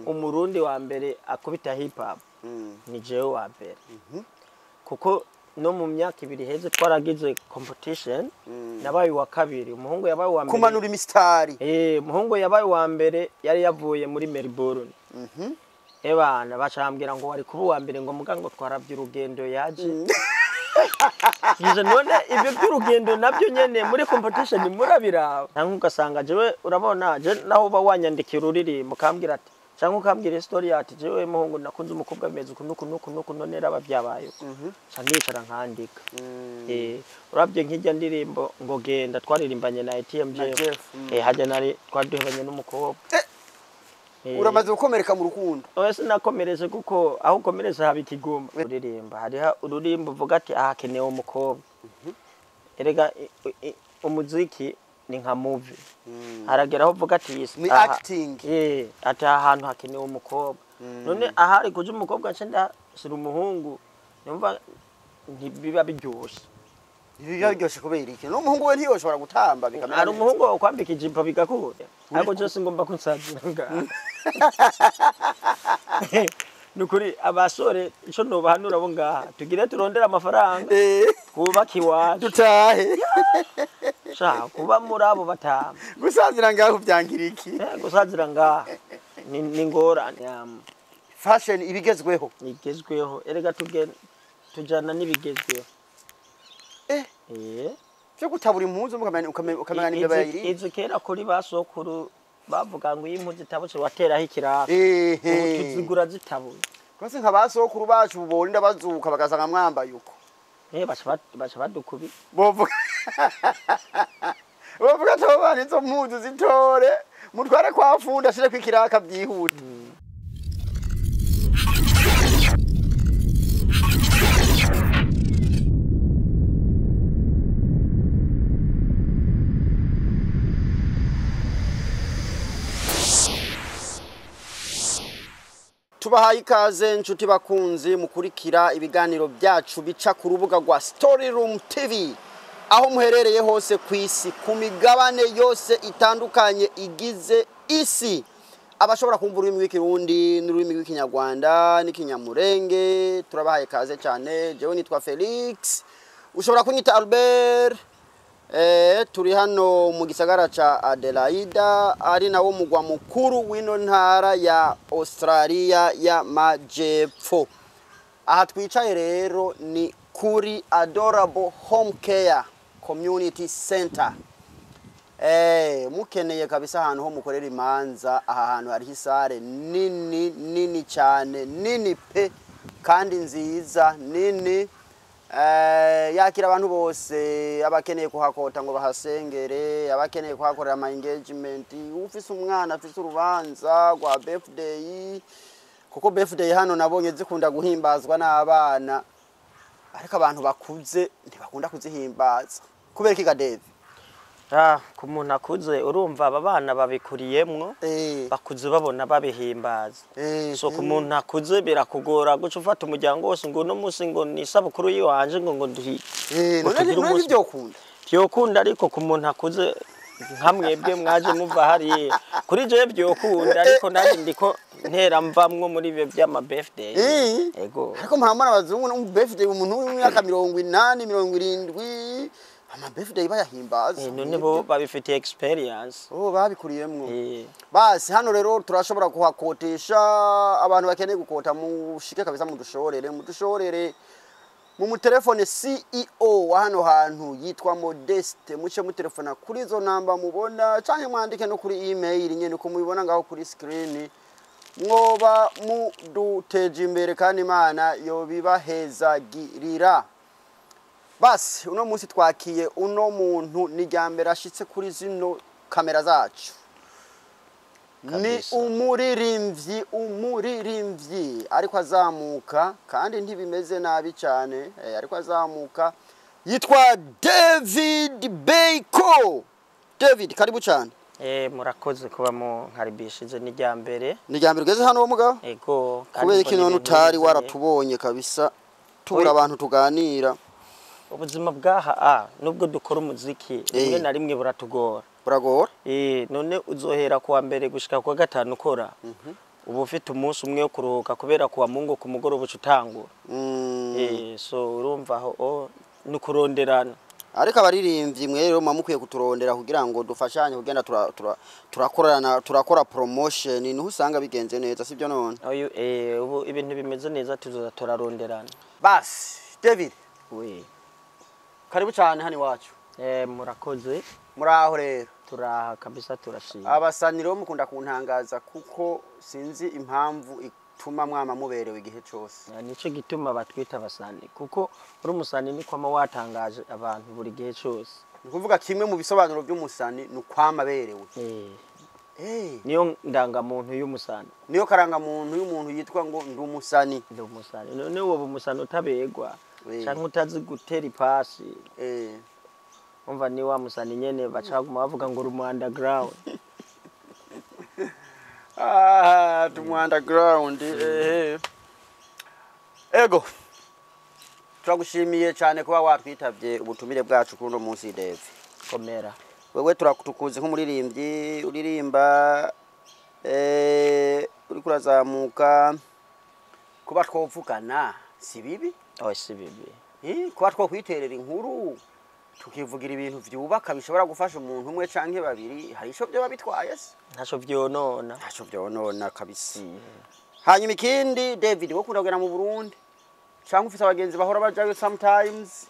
Umurundi wa mbere akubita hip hop ni jewe wa mbere, kuko no mu myaka 2 iheze twaragize competition, nabaye uwa kabiri, umuhungu yabaye uwa mbere. Kumanura imisitari. Umuhungu yabaye uwa mbere yari yavuye muri Melbourne. Ebana bacambwira ngo wari kuba uwa mbere, ngo muga ngo twaravye urugendo yaje. Yize none ibyo by'urugendo nabyo nyene muri competition murabiraba. Cyangwa ugasanga jewe, urabona je naho uba wanyandikira ururirimbo ukambwira ati, cyangwa ukambwira story ati jewe muhungu nakunze umukobwa bimeze uku nuku nuku nuku, none raba byabaye uku. Nca nicara nkandika. Urabye nk'ijya ndirimbo ngo genda twaririmbanye na ATM Na Jeff. Jeff. Hajya nari twaduhebanye n'umukobwa. Uramaze gukomereka mu rukundo? Oya, sinakomeretse, kuko aho ukomeretse haba ikiguma. Uririmba hariho ururimbo uvuga ati aha hakenewe umukobwa. Erega umuziki ni nka movie, haragera aho uvuga ati yes, Ni aha- acting. Ati aha hantu hakenewe umukobwa, none ahari kuja umukobwa nce ndashira umuhungu, numva ntibiba biryoshe. Biba biryoshe kubera iki? N'umuhungu we ntiyoshobora gutamba bikamera Hari neza? umuhungu wakwambika ijipo bigakunda, ariko je singomba kunsazira ngaha. Nukuri abasore ico nobahanura bo ngaha, tugire turondere amafaranga, twubake iwacu, dutahe. Sha kuba muri abo batanu. Gusazira ngaho byangira iki? Gusazira ngaha ni ngorane. Fashion ibigezweho. Igezweho, erega tujana n'ibigezweho. Byo gutabura impuzu ukamenya n'imbeba yayiriye. Izi kera kuri ba sokuru bavuga ngo iyo impuzu itabutse wateraho ikiraka, ubu tuzigura zitabuye. Kose nka ba sokuru bacu borinda bazuka bagasanga mwambaye uko. Baca badukubi. Bovuga ati abo bana izo mpuzu zitore mutware kwa fundi ashireko ikiraka byihuta. Tubahaye ikaze nshuti bakunzi mukurikira ibiganiro byacu bica ku rubuga rwa Story Room TV, aho muherereye hose ku isi, ku migabane yose itandukanye igize isi. Abashobora kumva ururimi rw'Ikirundi n'ururimi rw'Ikinyarwanda n'Ikinyamurenge, turabahaye ikaze cyane. Jewe nitwa Felix, ushobora kunyita Albert. Turi hano mu gisagara ca Adelaida, ari nawo mugwa mukuru w'ino ntara ya Australia ya Majepfo. Aha twicaye rero ni kuri Adorable Home Care Community Center. Mukeneye kabisa ahantu ho mukorera imanza, aha hantu hariho isare nini nini cyane, nini pe, kandi nziza nini. Yakira abantu bose, abakeneye kuhakota ngo bahasengere, abakeneye kuhakorera ama engagement, ufise umwana afise urubanza rwa birthday, kuko birthday hano nabonye zikunda guhimbazwa n'abana, ariko abantu bakuze ntibakunda kuzihimbaza. Kubera iki ga Dave? Ku muntu akuze, urumva aba bana babikuriyemwo, bakuze babona babihimbaza. So ku muntu akuze birakugora guca ufata umuryango wose ngo uno munsi ngo ni isabukuru yiwanje ngo duhi ngo None tugire none umunsi. Ntibyokunda. Vyokunda, ariko ku muntu akuze nka mwebwe mwaje muva hariya, kuri jewe vyokunda, ariko nanjye ndiko ntera mvamwo muri ivyo vy'ama birthday. Ego. Ariko mpamana abazungu no birthday, umuntu w'imyaka 80, 70, ama birthday bayahimbaza. None bo babifitiye experience. Oh, babikuriyemwo. Basi hano rero turashobora kuhakotesha. Abantu bakeneye gukota mushike kabisa, mudushorere mu mutelefone. CEO wa hano hantu yitwa Modeste, muce mutelefona kuri izo namba mubona, canke mwandike no kuri email nyene uko mubibona ngaho kuri screen. Mwoba muduteje imbere kandi Imana yobibahezagirira. Basi uno munsi twakiye uno muntu, ni rya mbere ashitse kuri zino kamera zacu, ni Kabisa. umuririmbyi ariko azamuka kandi ntibimeze nabi cyane, ariko azamuka, yitwa David Beko. David, karibu cyane. Murakoze kuba munkaribishije, ni rya mbere. Ni rya mbere ugeze hano wo mugabo? Ego, kandi Kubera iki mbona none ibintu utari bimeze neza. waratubonye kabisa, tubura Oya. abantu tuganira? Ubuzima bwaha nubwo dukora umuziki, rimwe na rimwe buratugora. Buragora. None uzohera kuwa mbere gushika kuwa gatanu ukora. Uba ufite umunsi umwe wo kuruhuka kubera kuwa Mungu ku mugoroba uca utangura. So urumva aho ni ukuronderana. Ariko abaririmbyi mwe rero muba mukwiye kuturondera kugira ngo dufashanye kugenda turakorana, turakora promotion, niho usanga bigenze neza, sibyo none? Oyu, ubu ibintu bimeze neza, tuzoza turaronderana. Basi David, We. karibu cyane hano iwacu. Murakoze. Muraho rero? Turaha kabisa, turashima. Abasani rero mukunda kuntangaza kuko sinzi impamvu ituma mwama muberewe igihe cyose. Nico gituma batwita abasani, kuko uri umusani ni kwama watangaje abantu buri gihe cyose. Ni ukuvuga kimwe mu bisobanuro by'umusani ni ukwama aberewe. Niyo ndangamuntu y'umusani. Niyo karangamuntu y'umuntu yitwa ngo ndi umusani. Ndi umusani. None woba umusani utabegwa canke utazi gutera ipasi? Umva, ni wa musani nyene bacaguma bavuga ngo uri mu underground. Ah, tumu underground. Ego, turagushimiye cyane kuba watwitabye ubutumire bwacu kuri uno munsi, Dave. Komera. Wewe turakutukuzi nk'umuririmbyi uririmba, uriko urazamuka. Kuba twovugana si bibi. Oh, si bibi. Kuba twokwiterera inkuru tukivugira ibintu vyubaka bishobora gufasha umuntu umwe canke babiri, hari ico vyoba bitwaye se? Ntaco vyonona. Ntaco vyonona kabisa. Hanyuma ikindi, David, wo kunda kugenda mu Burundi canke ufise abagenzi bahora bajayo sometimes?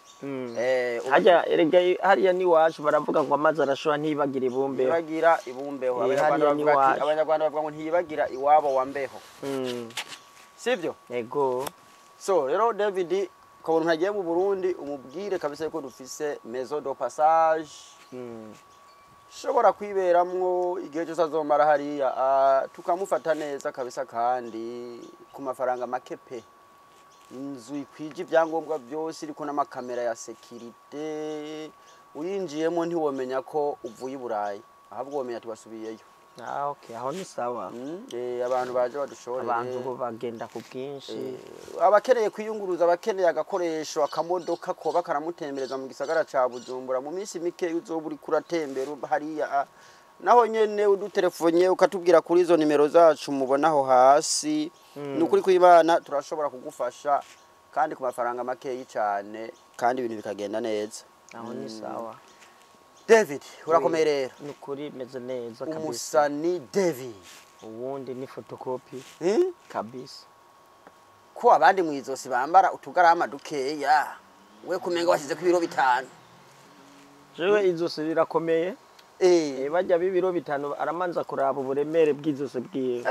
Harya erega hariya n'iwacu, baravuga ngo amazi arashuha ntibagira ibumbeho. Ntibagira ibumbeho. Abanyarwanda Hariya bavuga ati n'iwacu. Abanyarwanda bavuga ngo ntiyibagira iwabo wa mbeho, sivyo? Ego. So rero David, ukabona umuntu agiye mu Burundi, umubwire kabisa yuko dufise maison de passage shobora kwiberamwo igihe cyose azomara hariya, tukamufata neza kabisa kandi ku mafaranga make pe. Inzu ikwije ibyangombwa byose, iriko n'amakamera ya sécurité, uyinjiyemo ntiwomenya ko uvuye i Burayi, ahubwo womenya tubasubiyeyo. Ah, okay, aho ni sawa. Abantu baje badushorere. Abantu bo bagenda ku bwinshi. Abakeneye kwiyunguruza, abakeneye agakoresho, akamodoka koba karamutembereza mu gisagara ca Bujumbura mu minsi mike uzoba uriko uratembera hariya, naho nyene udutelefone ukatubwira kuri izo nimero zacu mubonaho hasi, ni ukuri kw'Imana turashobora kugufasha kandi ku mafaranga makeyi cane, kandi ibintu bikagenda neza. Aho ni sawa. David, urakomeye rero? Ni ukuri meze neza kabisa. Umusani David. Uwundi ni photocopy. Kabisa. Ko abandi mu izosi bambara utugarama dukeya, we kumenga washyizeko ibiro 5? Jewe izosi rirakomeye. Bajya b'ibiro 5 aramanza kuraba uburemere bw'izosi bwiwe.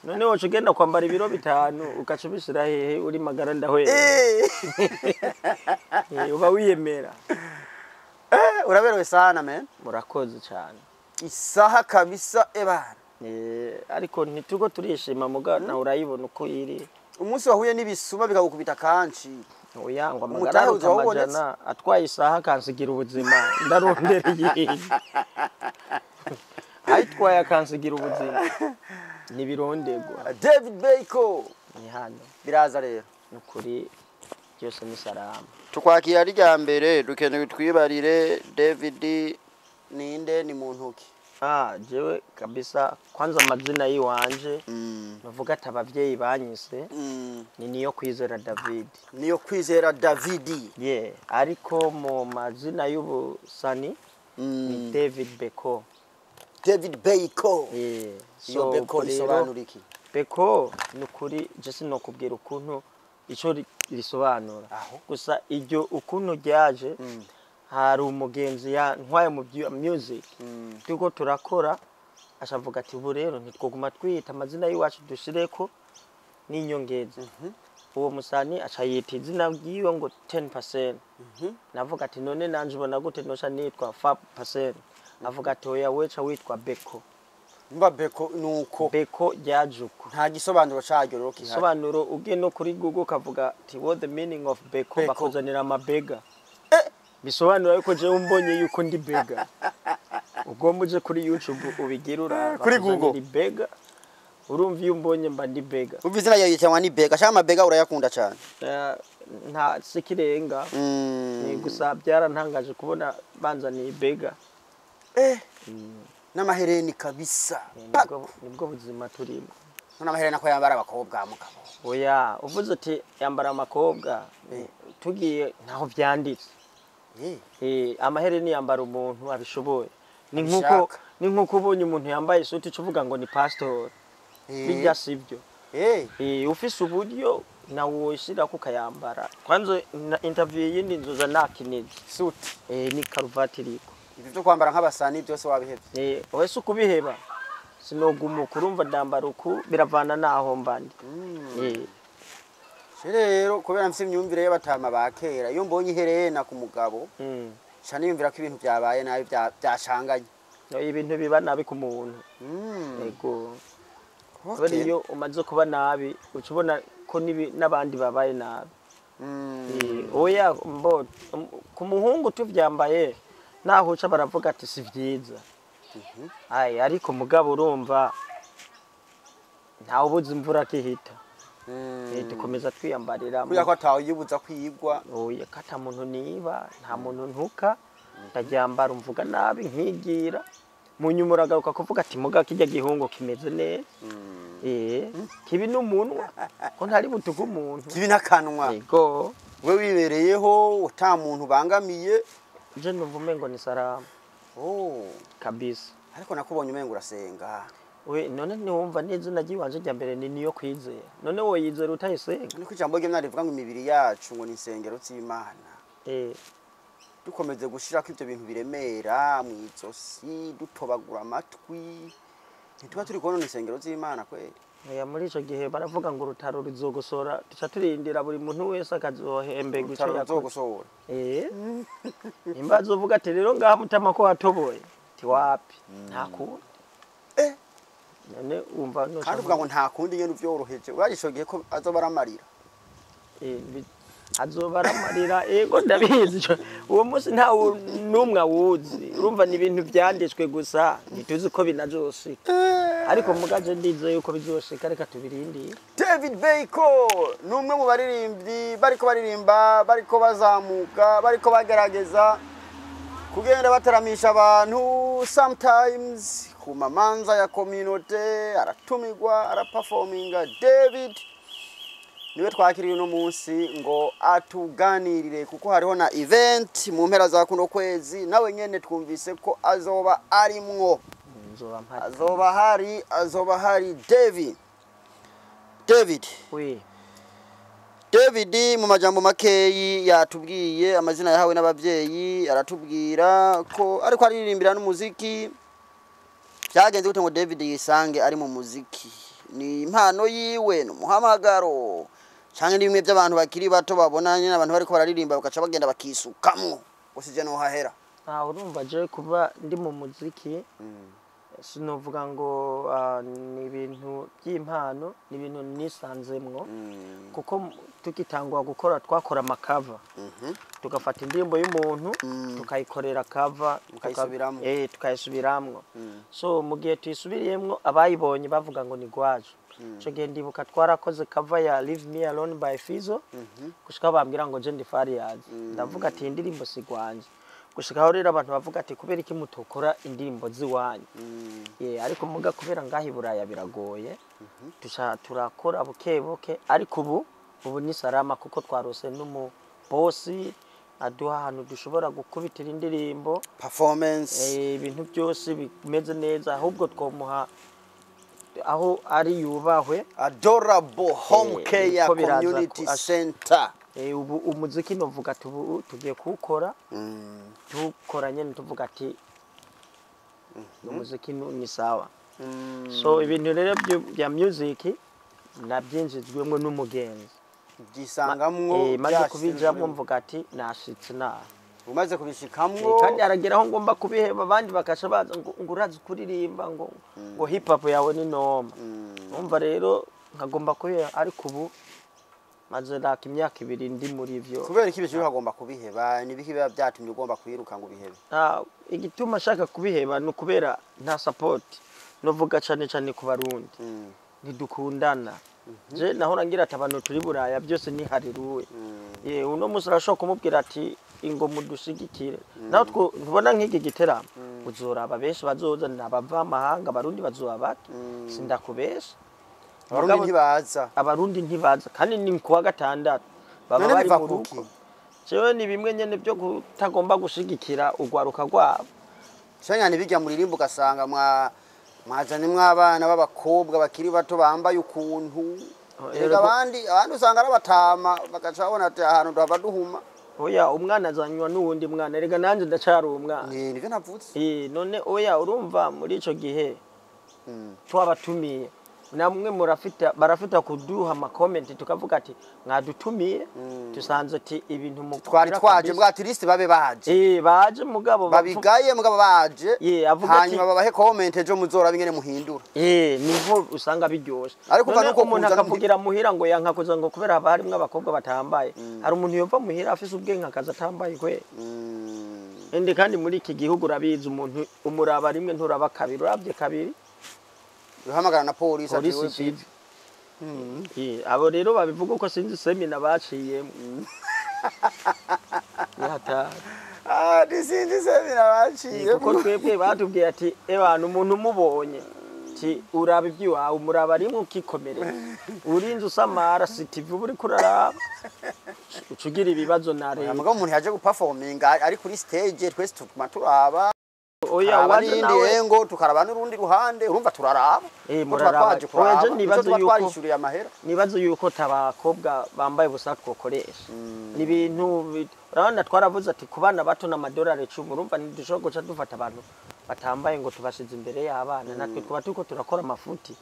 None woca ugenda kwambara ibiro 5 ugaca ubishira hehe uri magara ndahwera? Uba wiyemera. Uraberewe sana, man. Murakoze cyane. Isaha kabisa, ebana. Ariko ntituko turishima muga nawe urayibona uko iri. Umunsi wahuye n'ibisuma bikagukubita kanshi. Oya, ngo amagara Umutahe aruta uzoba wabonetse. amajana. Atwaye isaha akansigira ubuzima, ndarondera iyindi. Ayitwaye akansigira ubuzima, ntibirondegwa. David Beko. Ni hano. Biraza rero. Ni ukuri byose ni salama. Tukwakira rya mbere, dukeneye twibarire David ninde, ni muntu ki? Ah, jewe kabisa, kwanza amazina yiwanje bavuga ati abavyeyi banyise ni niyo kwizera David. Niyo kwizera David. Yeah, ariko mu mazina y'ubusani ni David Beko. David Beko. Yeah. Iyo Beko ubwo rero, isobanura iki? Beko ni ukuri je sinokubwira ukuntu ico risobanura. Aho. Gusa iryo ukuntu ryaje, hari umugenzi yantwaye mu music, turiko turakora, ashavuga ati ubu rero ntitwoguma twiyita amazina y'iwacu, dushireko n'inyongeza. Uwo musani aca yita izina ryiwe ngo 10%. Navuga ati none nanje ubona gute noca nitwa 5%? Avuga ati oya, weca witwa Beko. Mba Beko nuko. Beko ryaje uko. Nta gisobanuro caryo rero kihari? Isobanuro, ugiye no kuri Google ukavuga ati "What the meaning of Beko?" Beko. Bakuzanira amabega, bisobanura yuko jewe umbonye yuko ndi bega. Ugomba uje kuri YouTube ubigire uraba. Kuri Google. Bakuzanira ibega. Urumva, iyo umbonye mba ndi bega. Umva, izina ryawe cyangwa ni Bega cyangwa amabega urayakunda cyane? Nta sikirenga. Ni gusa byarantangaje kubona banzaniye ibega. N'amahereni kabisa. Nibwo buzima turimo. None amaherena ko yambara abakobwa, mugabo? Oya, uvuze uti yambara amakobwa, tugiye ntaho vyanditse. Amahereni yambara umuntu abishoboye. Ni nkuko Abishaka. Ni nkuko ubonye umuntu yambaye isuti uca uvuga ngo ni pastor. Bijya sibyo. Ufise uburyo nawe woshirako ukayambara. Kwanza na interview yindi nzoza nakinije. Suti. Ni karuvati iriko. Ibyo byo kwambara nk'abasani byose wabihevye? Wese ukubiheba, sinogumuka. Urumva ndambara uku, biravana naho mbandi. Je rero kubera mfise imyumvire y'abatama ba kera, iyo mbonye iherena ku mugabo nca niyumvira ko ibintu byabaye nabi, byashanganye. No, ibintu biba nabi ku muntu. Ego. Kubera iyo umaze kuba nabi uca ubona ko n'abandi babaye nabi. Oya, mbo ku muhungu tuvyambaye naho uca baravuga ati si vyiza. Ay, ariko mugabo urumva ntawe ubuza imvura akihita. Dukomeza twiyambarira. Kubera ko atawiyibuza kwigwa. Oya, ko ata muntu niba, nta muntu ntuka, ndaryambara umvuga nabi nkigira mu nyuma uragaruka kuvuga ati muga kirya gihungu kimeze neza. Kibi n'umunwa ko ntari butuke umuntu. Kibi n'akanwa. Yego. We wibereyeho uta muntu ubangamiye. Je numva umengo ni salamu. Oh. Kabisa. Ariko nakubonye umengo urasenga. We none ntiwumva n'izina ry'iwanje rya mbere ni niyo kwizera? None woyizera utayisenga? Niko ijambo ry'Imana rivuga ngo imibiri yacu ngo ni insengero z'Imana. Dukomeze gushirako ivyo bintu biremera mu izosi, dutobagura amatwi, ntituba turi kubona insengero z'Imana kweli? Oya, muri ico gihe baravuga ngo urutaro ruzogosora, tuca turindira buri muntu wese akazohemberwa ico Urutaro yakoze. ruzogosora. Nimba azovuga ati rero ngaha mutama ko watoboye, ti wapi, nta kundi. None wumva noca Kandi uvuga ngo nta kundi nyene uvyoroheje, urazi ico gihe ko azoba aramarira. Azoba aramarira, ego ndabizi. Uwo munsi nta n'umwe awuzi. Urumva ni ibintu vyanditswe gusa, ntituzi ko binazoshika, ariko mugaje ndizeye yuko bizoshika, reka tubirindire. David Beiko ni umwe mu baririmbyi bariko baririmba, bariko bazamuka, bariko bagerageza kugenda bataramisha abantu. Sometimes ku mamanza ya communauté aratumirwa, araperforminga. David niwe twakiriye uno munsi ngo atuganirire, kuko hariho na event mu mpera za kuno kwezi, nawe nyene twumvise ko azoba arimwo. Nzoba mpari. Azoba hari, azoba hari. David, David. Oui. David mu majambo makeyi yatubwiye amazina yahawe n'abavyeyi, aratubwira ko ariko aririmbira n'umuziki. Byagenze gute ngo David yisange ari mu muziki? Ni impano yiwe, ni umuhamagaro, canke ni bimwe by'abantu bakiri bato babona nyine abantu bariko bararirimba bagaca bagenda bakisukamwo gusa ije nohahera? Ah, urumva je kuba ndi mu muziki sinovuga ngo ni ibintu by'impano, ni ibintu nisanzemwo, kuko tugitangwa gukora twakora amacover, tugafata indirimbo y'umuntu tukayikorera cover. Mukayisubiramwo. Tukayisubiramwo. So mu gihe tuyisubiriyemwo abayibonye bavuga ngo ni gwajo. Ico gihe ndibuka twarakoze cover ya Leave Me Alone by Fizo, gushika aho bambwira ngo je ndi Fariyazi. Ndavuga ati iyi ndirimbo si gwanje. Gushika aho rero abantu bavuga ati kubera iki mutokora indirimbo ziwanyu? Ariko muga kubera ngaho i Buraya biragoye, tuca turakora buke buke, ariko ubu ni salama kuko twarose n'umu boss aduha ahantu dushobora gukubitira indirimbo. Performance. Ibintu byose bimeze neza, ahubwo twomuha aho ari yubahwe. Adorable Home Care Biriko biraza Community Center. Ubu umuziki novuga ati ubu tugiye kuwukora, tuwukora nyene tuvuga ati umuziki ni sawa. So ibintu rero bya music nabyinjizwemo n'umugenzi. Byisangamwo. Maze kubijamwo mvuga ati nashitse naha. Umaze kubishikamwo. Kandi haragera aho ngomba kubiheba, abandi bakaca baza ngo urazi kuririmba, ngo hip hop yawe ni noma. Umva rero nkagomba kubiheba, ariko ubu maze raka imyaka 2 ndi muri ivyo. Kubera iki ibyo ugomba kubiheba? Ni ibiki biba byatumye ugomba kwiruka ngo ubihebe? Igituma nshaka kubiheba ni ukubera nta support, novuga cane cane ku Barundi. Ntidukundana. Je nahora ngira ati abantu turi Buraya byose ni haleluya. Uno munsi urashobora kumubwira ati ingo mudushigikire, naho ntubona nk'iki giteramo uzoraba benshi bazoza ni abava amahanga, Abarundi bazoba bato, sindakubesha. Abarundi ntibaza. Abarundi ntibaza, kandi ni kuwa gatandatu baba None bari biva mu rugo. kuki? Jewe ni bimwe nyene byo kutagomba gushigikira urwaruka rwabo. Shanya ntibijya muririmbo, ugasanga mwazanye abana b'abakobwa bakiri bato bambaye ukuntu. Oh, Erega erega abandi usanga ari abatama, bagaca babona ati ahantu duhava duhuma. Oya, umwana azanywa n'uwundi mwana, erega nanje ndacari umwana. Ni nivyo navutse. None oya, urumva muri ico gihe twabatumiye, namwe murafita, barafita kuduha ama comment, tukavuga ati mwadutumiye, tusanze ati ibintu Twari mukora twaje kabisa. bwa tiriste babe baje. Baje mugabo Babigaye mugabo baje. Avuga ati Hanyuma babahe comment, ejo muzora bingene muhindura. Niho usanga biryoshe. Ariko uva None nuko umuntu kuza akavugira muhira ngo yanka kuza ngo kubera haba harimwo abakobwa batambaye. Hari umuntu yova muhira afise ubwenge akaza atambaye kwe? Ende kandi muri iki gihugu urabizi, umuntu umuraba rimwe nturaba kabiri, urabye kabiri uhamagara na polisi ati polisi wewe. icize. Abo rero babivuga uko sinzi semina baciyemo. Ni hatari. Ah, nisinzi semina baciye. Kuko twebwe batubwiye ati ebana umuntu umubonye ti uraba iby'iwawe, umuraba rimwe ukikomereza, urinze usamara si TV uba uriko uraraba, uca ugira ibibazo na leta. Mugabo umuntu yaje guperforminga ari kuri stage, twese tuguma turaba. Oya, Tukaraba waje n'iyindi nawe yengo, tukaraba n'urundi ruhande, urumva turaraba. Ko tuba muraraba. twaje kuraba. Oya, je Nico nibaza tuba yuko twarishuriye amahera. Nibazo yuko tabakobwa bambaye ubusa twokoresha ni ibintu urabona twaravuze ati ku bana bato n'amadolari 10, urumva ntidushobora guca dufata abantu batambaye ngo tubashize imbere y'abana, natwe tuba turiko turakora amafuti.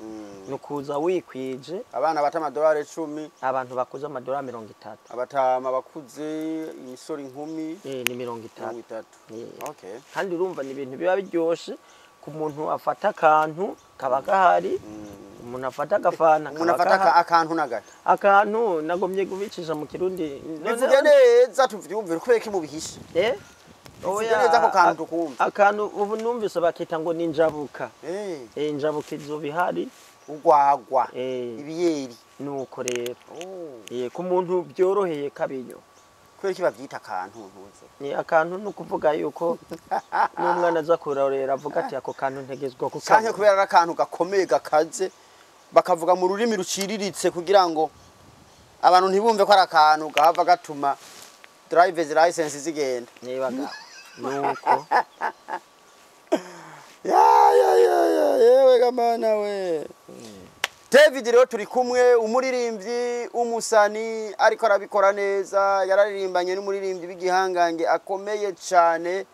Ni ukuza wikwije. Abana bata amadolari 10. Abantu bakuze amadolari 30. Abatama bakuze, imisore, inkumi. Ni 30. 30. Okay. Kandi urumva ni ibintu biba biryoshe ku muntu afata akantu kaba gahari, umuntu afata agafana Umuntu kaba afata gahari. Akantu n'agati. Akantu nagomye kubicisha mu Kirundi Bivuge neza tuvyumvire, kubera ko mubihishe. Bivuge Oya, neza ako kantu tukumva. Akantu ubu numvise bakita ngo ni injabuka. Injabuka izoba ihari. Urwagwa. Eh. Ibiyeri. Nuko rero Oh. ku muntu byoroheye kabinyo. Kubera ko bavyita akantu ntuze? Ni akantu, ni ukuvuga yuko n'umwana aza kurorera avuga ati ako kantu ntegezwa Canke kukabona. kubera ari akantu gakomeye gakaze, bakavuga mu rurimi ruciriritse kugira ngo abantu ntibumve ko ari akantu gahava gatuma driver's license zigenda. Nibaga nuko. Ya ya ya ya, yewe gamana we. David rero turi kumwe, umuririmbyi umusani, ariko arabikora neza. Yararirimbanye n'umuririmbyi w'igihangange akomeye cyane,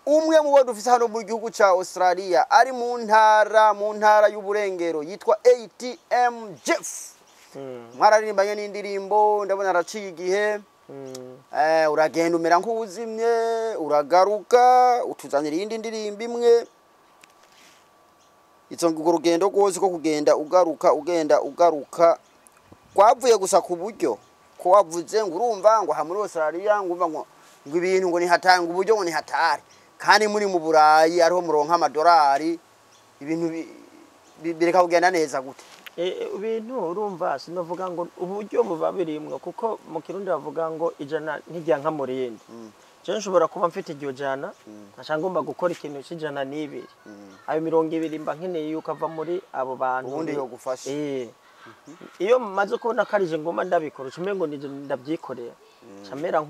umwe mu bo dufise hano mu gihugu ca Australia, ari mu ntara y'uburengero, yitwa ATM Jeff. Mwararirimbanye n'indirimbo ndabona araciye igihe. Uragenda umera nk'uwuzimye, uragaruka utuzanira iyindi ndirimbo imwe. Izo urwo rugendo rwose ko kugenda ugaruka, ugenda ugaruka, kwavuye gusa ku buryo ko wavuze ngo urumva ngo aha muri Australia ngo urumva ngo ibintu ngo nihatari, ngo uburyo ngo nihatari, kandi muri mu Burayi ariho muronka amadolari, ibintu bireka kugenda neza gute? Ibintu urumva sinovuga ngo uburyo buba birimwo, kuko mu Kirundi bavuga ngo ijana ntiryanka mu rindi. Jewe nshobora kuba mfite iryo jana, nkaca ngomba gukora ikintu c'120, ayo 20 mba nkeneye yuko ava muri abo bantu. Ubundi yogufasha. Iyo maze kubona ko arije ngomba ndabikora, uca umengo nije ndavyikorera, nca mera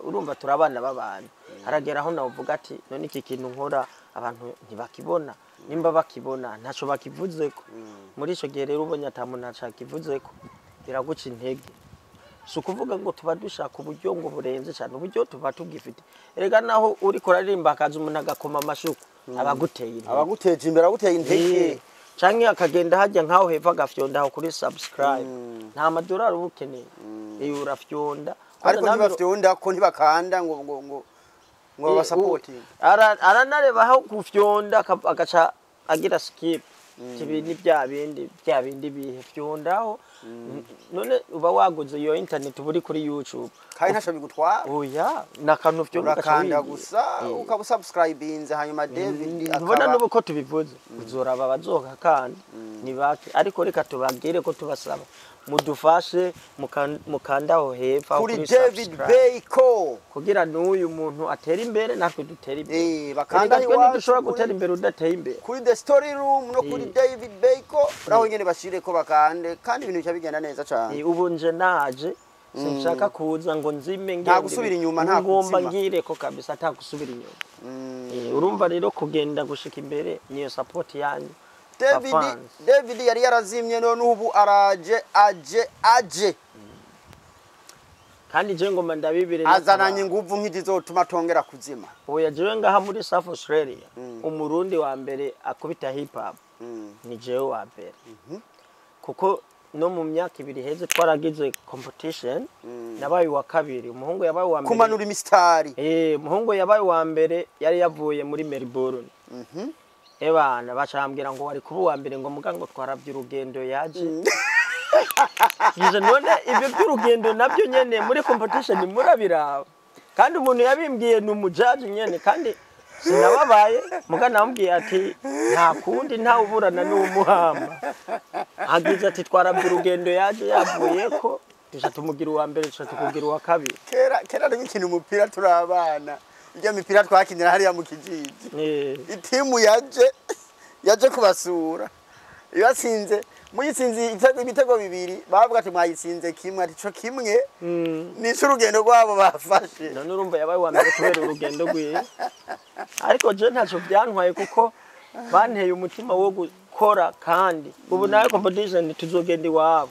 urumva turi abana b'abantu, haragera aho nawe uvuga ati none iki kintu nkora abantu ntibakibona, nimba bakibona ntaco bakivuzeko. Muri ico gihe rero ubonye ata muntu acakivuzeko, biraguca intege. Si ukuvuga ngo tuba dushaka uburyo ngo burenze cyane, uburyo tuba tubwifite. Erega naho uriko uraririmba hakaza umuntu agakoma amashuku, aba aguteye intege. Abaguteje imbere, abaguteye intege. Canke akagenda hajya nkaho hepfo agafyonda aho kuri subscribe, nta madolari uba ukeneye. Urafyonda. Ariko Kwanza nawe ntibafyonda ko ntibakanda ngo babasapotinge. Aranareba aho gufyonda agaca agira skip. Ibi ni bya bindi bihe fyondaho, none uba waguze iyo internet, uba uri kuri YouTube. Kandi ntaco bigutwara. Oya, ni akantu fyonda ugaca Urakanda wigira. gusa, ukaba usubscribinze, hanyuma David Ntubona akaba n'ubu ko tubivuze, uzoraba abazoka kandi ni bake, ariko reka tubabwire ko tubasaba mudufashe mukanda aho hepfo aho kuri kuri David subscribe. Beyko. Kugira n'uyu muntu atere imbere, natwe dutere imbere. Bakanda Erega twe iwacu ntidushobora gutera imbere udateye imbere. Kuri The Story Room no kuri David Beko, uraho nyene bashireko bakande, kandi ibintu bica bigenda neza cyane. Ubu nje naje sinshaka kuza ngo nzime Nta gusubira inyuma, nta ngomba kuzima. Ngireko kabisa, nta gusubira inyuma. Urumva rero kugenda gushika imbere niyo support yanyu, David fans. David yari yarazimye, none ubu araje, aje aje. Kandi je ngoma ndabibire Azananye inguvu nk'izizotuma atongera kuzima. Oya, jewe ngaha muri South Australia, umurundi wa mbere akubita hip hop ni jewe wa mbere, kuko no mu myaka 2 iheze twaragize competition, nabaye uwa kabiri, umuhungu yabaye uwa mbere. Kumanura imisitari. Umuhungu yabaye uwa mbere yari yavuye muri Melbourne. Ebana bacambwira ngo wari kuba uwa mbere, ngo muga ngo twarabye urugendo yaje. Ngize none ibyo by'urugendo nabyo nyene muri competition murabiraba? Kandi umuntu yabimbwiye ni umujaji nyene, kandi sinababaye, muga namubwiye ati nta kundi, nta uburana n'uwumuhamba. Agize ati twarabye urugendo yaje yavuye ko tuca tumugira uwa mbere, tuca tukugira uwa kabiri. Kera kera tugikina umupira turi abana, irya mipira twakinira hariya mu kijiji, itimu yaje kubasura ibatsinze, muyitsinze ibitego 2, bavuga ati mwayitsinze kimwe, ati co kimwe nico urugendo rwabo bafashe. None urumva yabaye uwa mbere kubera urugendo rwiwe, ariko je ntacyo byantwaye kuko banteye umutima wo gukora, kandi ubu nawe competition tuzogenda iwabo.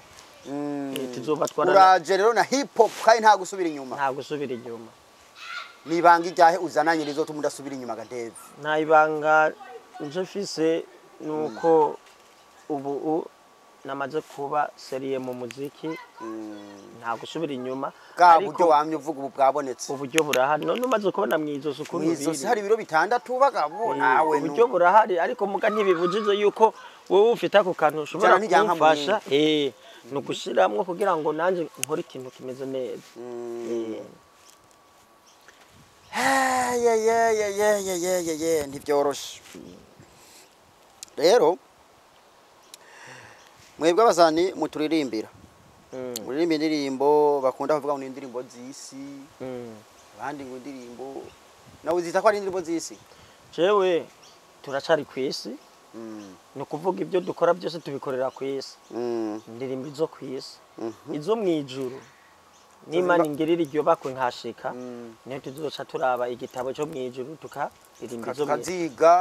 Tuzobatwara. Uraje rero na hip hop kandi nta gusubira inyuma. Nta gusubira inyuma. Nibanga iryahe uzananye rizotuma udasubira inyuma ga Dave? Nta ibanga nje mfise, nuko ubu namaze kuba sérieux mu muziki, nta gusubira inyuma. Bwa Ariko buryo wamye uvuga ubu bwabonetse. Uburyo burahari, none umaze kubona mw'izosi ukuntu Mw'izosi biri. hari ibiro 6 bagabo nawe. Uburyo burahari, ariko muga ntibibujije yuko wowe ufite ako kantu ushobora Ijana ntiryanka. kumfasha, ni ugushiramwo kugira ngo nanjye nkore ikintu kimeze neza. Ye ye ye ye ye ye ye ye, ntibyoroshe rero. Mwebwe abasani muturirimbira, muririmba indirimbo bakunda kuvuga ngo ni indirimbo z'isi, abandi ngo indirimbo, nawe uzita ko ari indirimbo z'isi? Jewe turacari ku isi, ni ukuvuga ibyo dukora byose tubikorera ku isi, indirimbo izo ku isi, izo mu ijuru n'Imana ingirira iryo bakwe nkashika, niyo tuzoca turaba igitabo cyo mu ijuru tukaririmba izo mu ijuru. Tukaziga,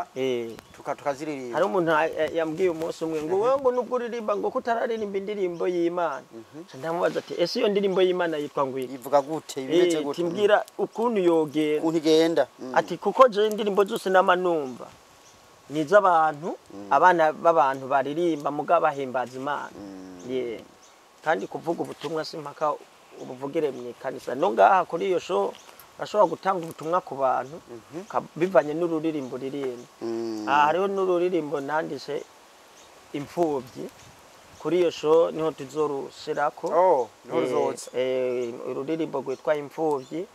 tukaziririmba. Hari umuntu yambwiye umunsi umwe ngo wowe ngo nubwo uririmba ngo kutararirimba indirimbo y'Imana. Nca ndamubaza ati ese iyo ndirimbo y'Imana yitwa ngo iki? Ivuga gute, ibimeze gute? Timbwira ukuntu yogenda. Ukuntu igenda. Ati kuko je indirimbo zose nama numva ni iz'abantu, abana b'abantu baririmba muga bahimbaza Imana. Yeah. Kandi kuvuga ubutumwa si mpaka ubuvugire mu ikanisa, no ngaha kuri iyo show urashobora gutanga ubutumwa ku bantu bivanye n'ururirimbo uririmba. Aha hariho n'ururirimbo nanditse imfubyi, kuri iyo show niho tuzorushirako. Oh, niho ruzoza. Ururirimbo rwitwa imfubyi,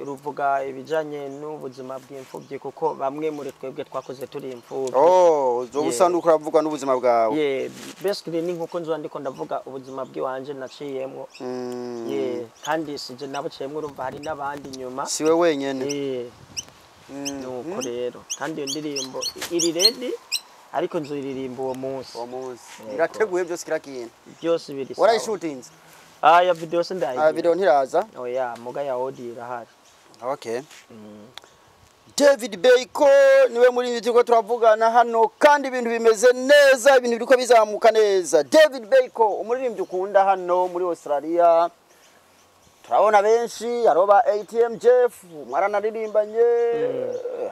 ruvuga ibijanye n'ubuzima bw'imfubyi, kuko bamwe muri twebwe twakoze turi imfubyi. Oh, uzoba usa Yeah. n'uko uravuga n'ubuzima bwawe. Yeah, basically ni nkuko nzoba ndiko ndavuga ubuzima bw'iwanje naciyemwo. Yeah, kandi sije nabuciyemwo, urumva hari n'abandi inyuma. Siwe wenyene. Nuko rero kandi iyo ndirimbo iri ready, ariko nzoyiririmba uwo munsi. Uwo munsi. Yego. Irateguye byose, kira kintu? Byose biri sawa. Warayishutinze? Ah, ya video se Ah, ndayigira. video ntiraza? Oya, muga ya audio irahari. Okay. David Beko niwe muri turiko turavugana hano, kandi ibintu bimeze neza, ibintu biriko bizamuka neza. David Beko, umuririmbyi ukunda hano muri Australia, turabona benshi, hariho ba ATM Jeff mwaranaririmbanye,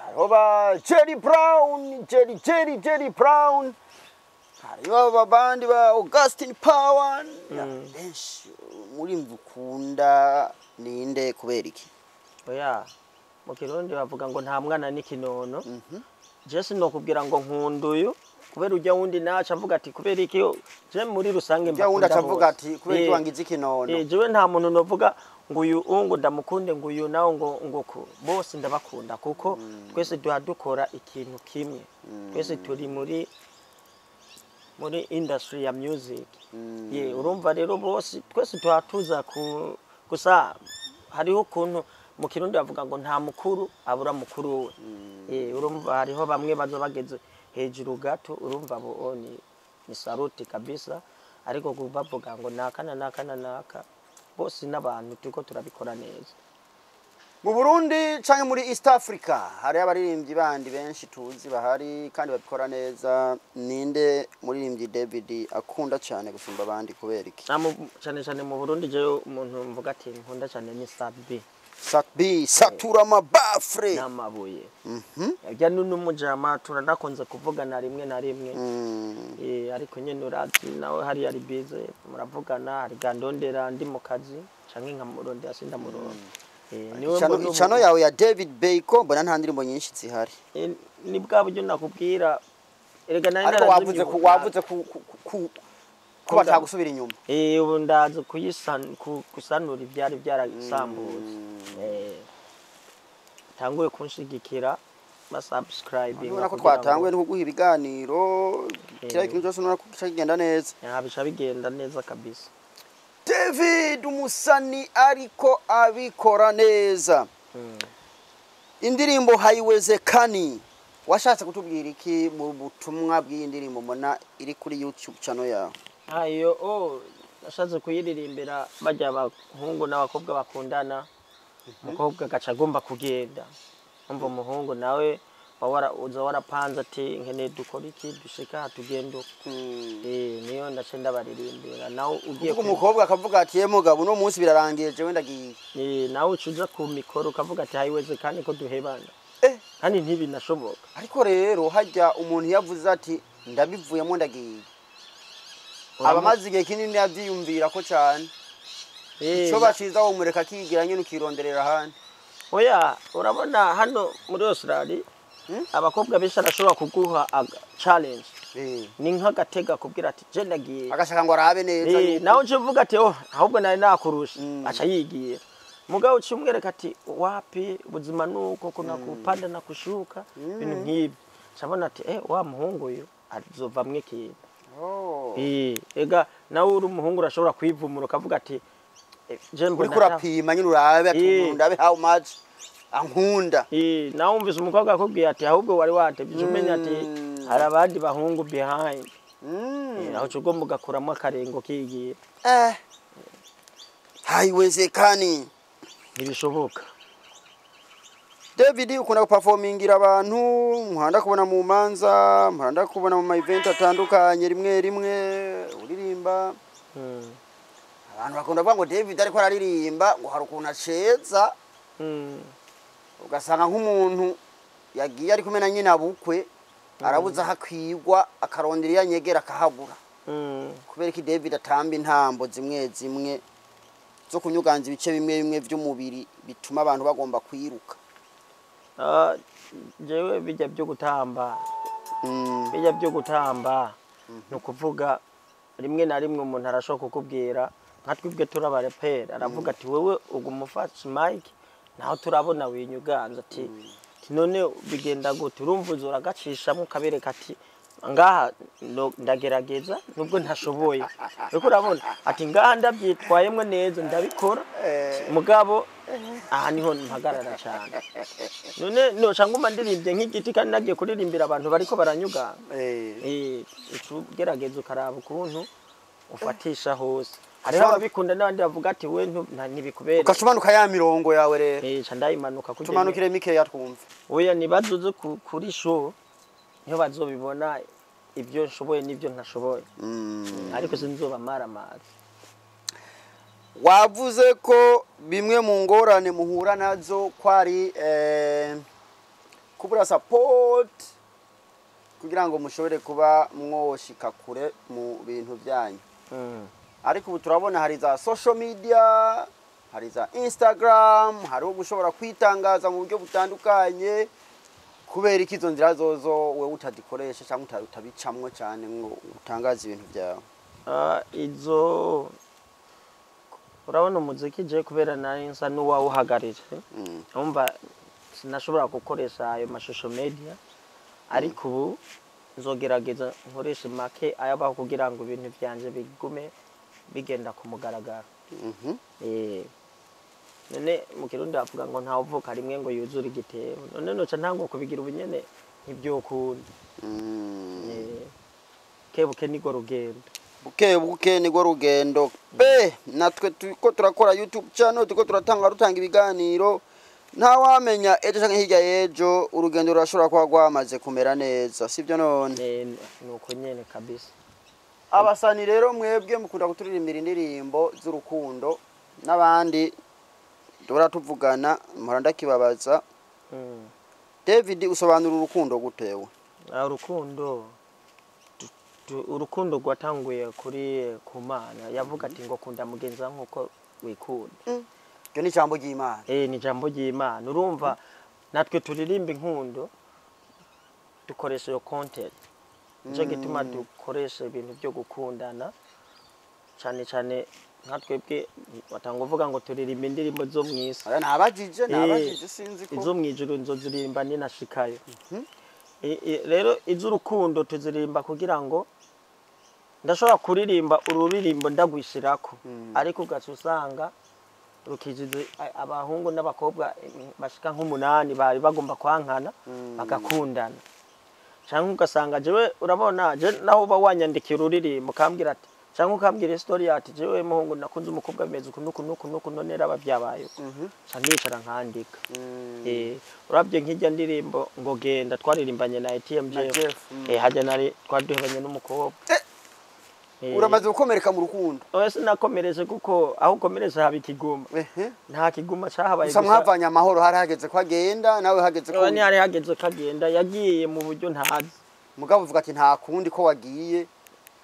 hariho ba Jerry Brown, Jerry Jerry Jerry Brown, hariho abandi ba Augustin Power, benshi. Umuririmbyi ukunda ninde, kubera iki? Oya, mu Kirundi bavuga ngo nta mwana n'ikinono. Je sinokubwira ngo nkunda uyu kubera ujya wundi naca avuga ati kubera iki. Je muri rusange Ujya wundi mbakunda acavuga bose. ati kubera iki wangize ikinono. Jewe nta muntu novuga ngo uyu ngo ndamukunde, ngo uyu nawe ngo ko bose ndabakunda, kuko twese duha dukora ikintu kimwe, twese turi muri industry ya music. Ye, urumva rero bose twese tuha tuza ku gusa hariho ukuntu mu Kirundi bavuga ngo nta mukuru abura mukuru we. Urumva hariho bamwe baza bageze Hejuru gato urumva abo ni saruti kabisa, ariko bavuga ngo naka na naka na naka bose n'abantu turiko turabikora neza. Mu Burundi canke muri East Africa hari abaririmbyi bandi benshi tuzi bahari kandi babikora neza. Ninde muririmbyi David akunda cyane gusumba abandi, kubera iki? Cyane cyane mu Burundi, jewe umuntu mvuga ati nkunda cyane ni Sat-B. Sat-B, satura mabafre. N'amabuye. Ujya n'umujama turanakunze kuvugana rimwe na rimwe. Ariko nyene urazi nawe hariya ari bize, muravugana, hari gandondera ndi mu kazi canke nkamurondera sindamuronka. Niwe mbona Icano yawe ya David Bacon mbona nta ndirimbo nyinshi zihari. Ni bwa buryo nakubwira erega nari Ariko narazimye wavuze ku ubu. Wavuze ku ko batagusubira inyuma. Ubu ndaza gusanura ivyari byarasambutse. Tanguye kunshigikira basubscribing. Ubona ko twatanguye no kuguha ibiganiro, kiriya kintu cyose ubona ko gica kigenda neza. Bica bigenda neza kabisa. David Umusani ariko abikora neza. Indirimbo "Haiwezekani", washatse kutubwira iki mu butumwa bw'iyi ndirimbo mbona iri kuri YouTube channel yawe? Ayo nashatse kuyiririmbira bajya abahungu n'abakobwa bakundana, umukobwa agaca agomba kugenda, umva umuhungu nawe uza warapanze ati nkeneye dukora iki, dushika aha tugenda uko. Niyo ndace ndabaririmbira nawe ugiye Kuvuga umukobwa akavuga ati: "Ye mugabo, uno munsi birarangiye, jewe ndagiye." Nawe uca uja ku mikoro ukavuga ati haiwezekani ko duhebana. Kandi ntibinashoboka. Ariko rero hajya umuntu yavuze ati ndabivuyemo, ndagiye, aba amaze igihe kinini abyiyumvira ko cyane. Ico baciza womureka akigira nyine, ukironderera ahandi. Oya, urabona hano muri Australia abakobwa benshi arashobora kuguha challenge. Ni nk'agatega akubwira ati je ndagiye. Agashaka ngo arabe neza Nawe uje uvuga ati oh, ahubwo nari nakurusha. Aca yigira. Mugabo uca umwereka ati wapi, ubuzima nuko kuna kupanda na kushuka, ibintu nk'ibyo, cabona ati wa muhungu uyu azovamwo ikintu. Ega nawe uri umuhungu urashobora kwivumura ukavuga ati je mbona Uriko urapima nyine urabe ati umuntu ndabe how much ankunda. Nawe wumvise umukobwa akubwiye ati ahubwo wari watevye, uca umenya ati hari abandi bahungu behind. Aho uca ugomba ugakuramo akarengo kigiye. Haiwezekani. Ntibishoboka. David, ukunda guperformingira abantu, muhanda kubona mu manza, muhanda kubona mu ma event atandukanye, rimwe rimwe uririmba. Abantu bakunda kuvuga ngo David ariko araririmba ngo hari ukuntu aceza. Ugasanga nk'umuntu yagiye ari kumwe na nyina bukwe arabuze aho akwigwa, akarondera iyo anyegera akahabura. Kubera ko David atamba intambo zimwe zimwe zo kunyuganza ibice bimwe bimwe by'umubiri bituma abantu bagomba kwiruka? Ah, jewe bijya byo gutamba, bijya byo gutamba ni ukuvuga rimwe na rimwe umuntu arashobora kukubwira, nka twebwe turabarepera, aravuga ati wewe uguma ufashe mic naho turabona winyuganza, ati none bigenda gute? Urumva uza uragacishamo ukabereka ati ngaha ndagerageza nubwo ntashoboye, ariko urabona ati ngaha ndabyitwayemo neza, ndabikora, mugabo aha niho mpagarara cyane. None noca nguma ndirimbye nk'igiti kandi nagiye kuririmbira abantu bariko baranyuganga? Uca ugerageza ukaraba ukuntu ufatisha hose. Hariho ababikunda n'abandi bavuga ati we ntibikubere. Ugaca ya mirongo yawe rero. Ca ndayimanuka kugira Tumanukire mikeya twumve. Oya, nibazoze kuri show niho bazobibona ibyo nshoboye n'ibyo ntashoboye. Ariko sinzobamara amazi. Wavuze ko bimwe mu ngorane muhura nazo ko ari kubura support kugira ngo mushobore kuba mwoshika kure mu bintu byanyu. Ariko ubu turabona hari za social media, hari za Instagram, hariho gushobora kwitangaza mu buryo butandukanye. Kubera iki izo nzira zozo wewe utazikoresha cyangwa utabicamwo cyane ngo utangaze ibintu byawe? Ah, izo urabona umuziki je kubera nari nsa n'uwawuhagaritse, umva sinashobora gukoresha ayo mashusho media, ariko ubu nzogerageza nkoreshe make ayabaho kugira ngo ibintu vyanje bigume bigenda ku mugaragaro. None mu Kirundi bavuga ngo ntawe uvuka rimwe ngo yuzure igitebo. None noca ntangwa kubigira ubunyene, ntivyokunda. Buke buke nirwo rugendo. Buke buke nirwo rugendo pe. Natwe turiko turakora YouTube channel, turiko turatanga rutanga ibiganiro, ntawamenya ejo canke hirya y'ejo urugendo rurashobora kuba rwamaze kumera neza, sibyo none? Nuko nyene kabisa. Abasani rero mwebwe mukunda kuturirimbira indirimbo z'urukundo, n'abandi duhora tuvugana mpora ndakibabaza. David, usobanura urukundo gutewe? Ah, urukundo urukundo rwatanguye kuri ku Mana yavuga ati ngo kunda mugenzi wawe nkuko wikunda. Iryo ni ijambo ry'Imana. Ni ijambo ry'Imana. Urumva natwe turirimba inkundo, dukoresha iyo content, nico gituma dukoresha ibintu byo gukundana cyane cyane. Nka twebwe batanga uvuga ngo turirimba indirimbo zo mw'isi. Aya nabajije, nabajije, sinzi ko Izo mw'ijuru nzoziririmba ninashikayo. Rero iz'urukundo tuziririmba kugira ngo ndashobora kuririmba ururirimbo ndagwishirako, ariko ugaca usanga rukijije abahungu n'abakobwa bashika nk'umunani bari bagomba kwankana bagakundana, canke ugasanga jewe, urabona je naho uba wanyandikira ururirimbo ukambwira ati, canke ukambwira story ati jewe muhungu nakunze umukobwa bimeze uku nuku nuku nuku, none raba byabaye uku, nca nicara nkandika. Urabye nk'ijya ndirimbo ngo genda twaririmbanye na ATM Na Jeff. Jeff. Hajya nari twaduhebanye n'umukobwa. Uramaze gukomereka mu rukundo? Oya, sinakomeretse, kuko aho ukomeretse haba ikiguma. Nta kiguma cahabaye. Gusa mwavanye amahoro, hari hageze ko agenda, nawe hageze ko Oya, ntihari hageze ko agenda, yagiye mu buryo ntazi. Mugabo uvuga ati nta kundi ko wagiye,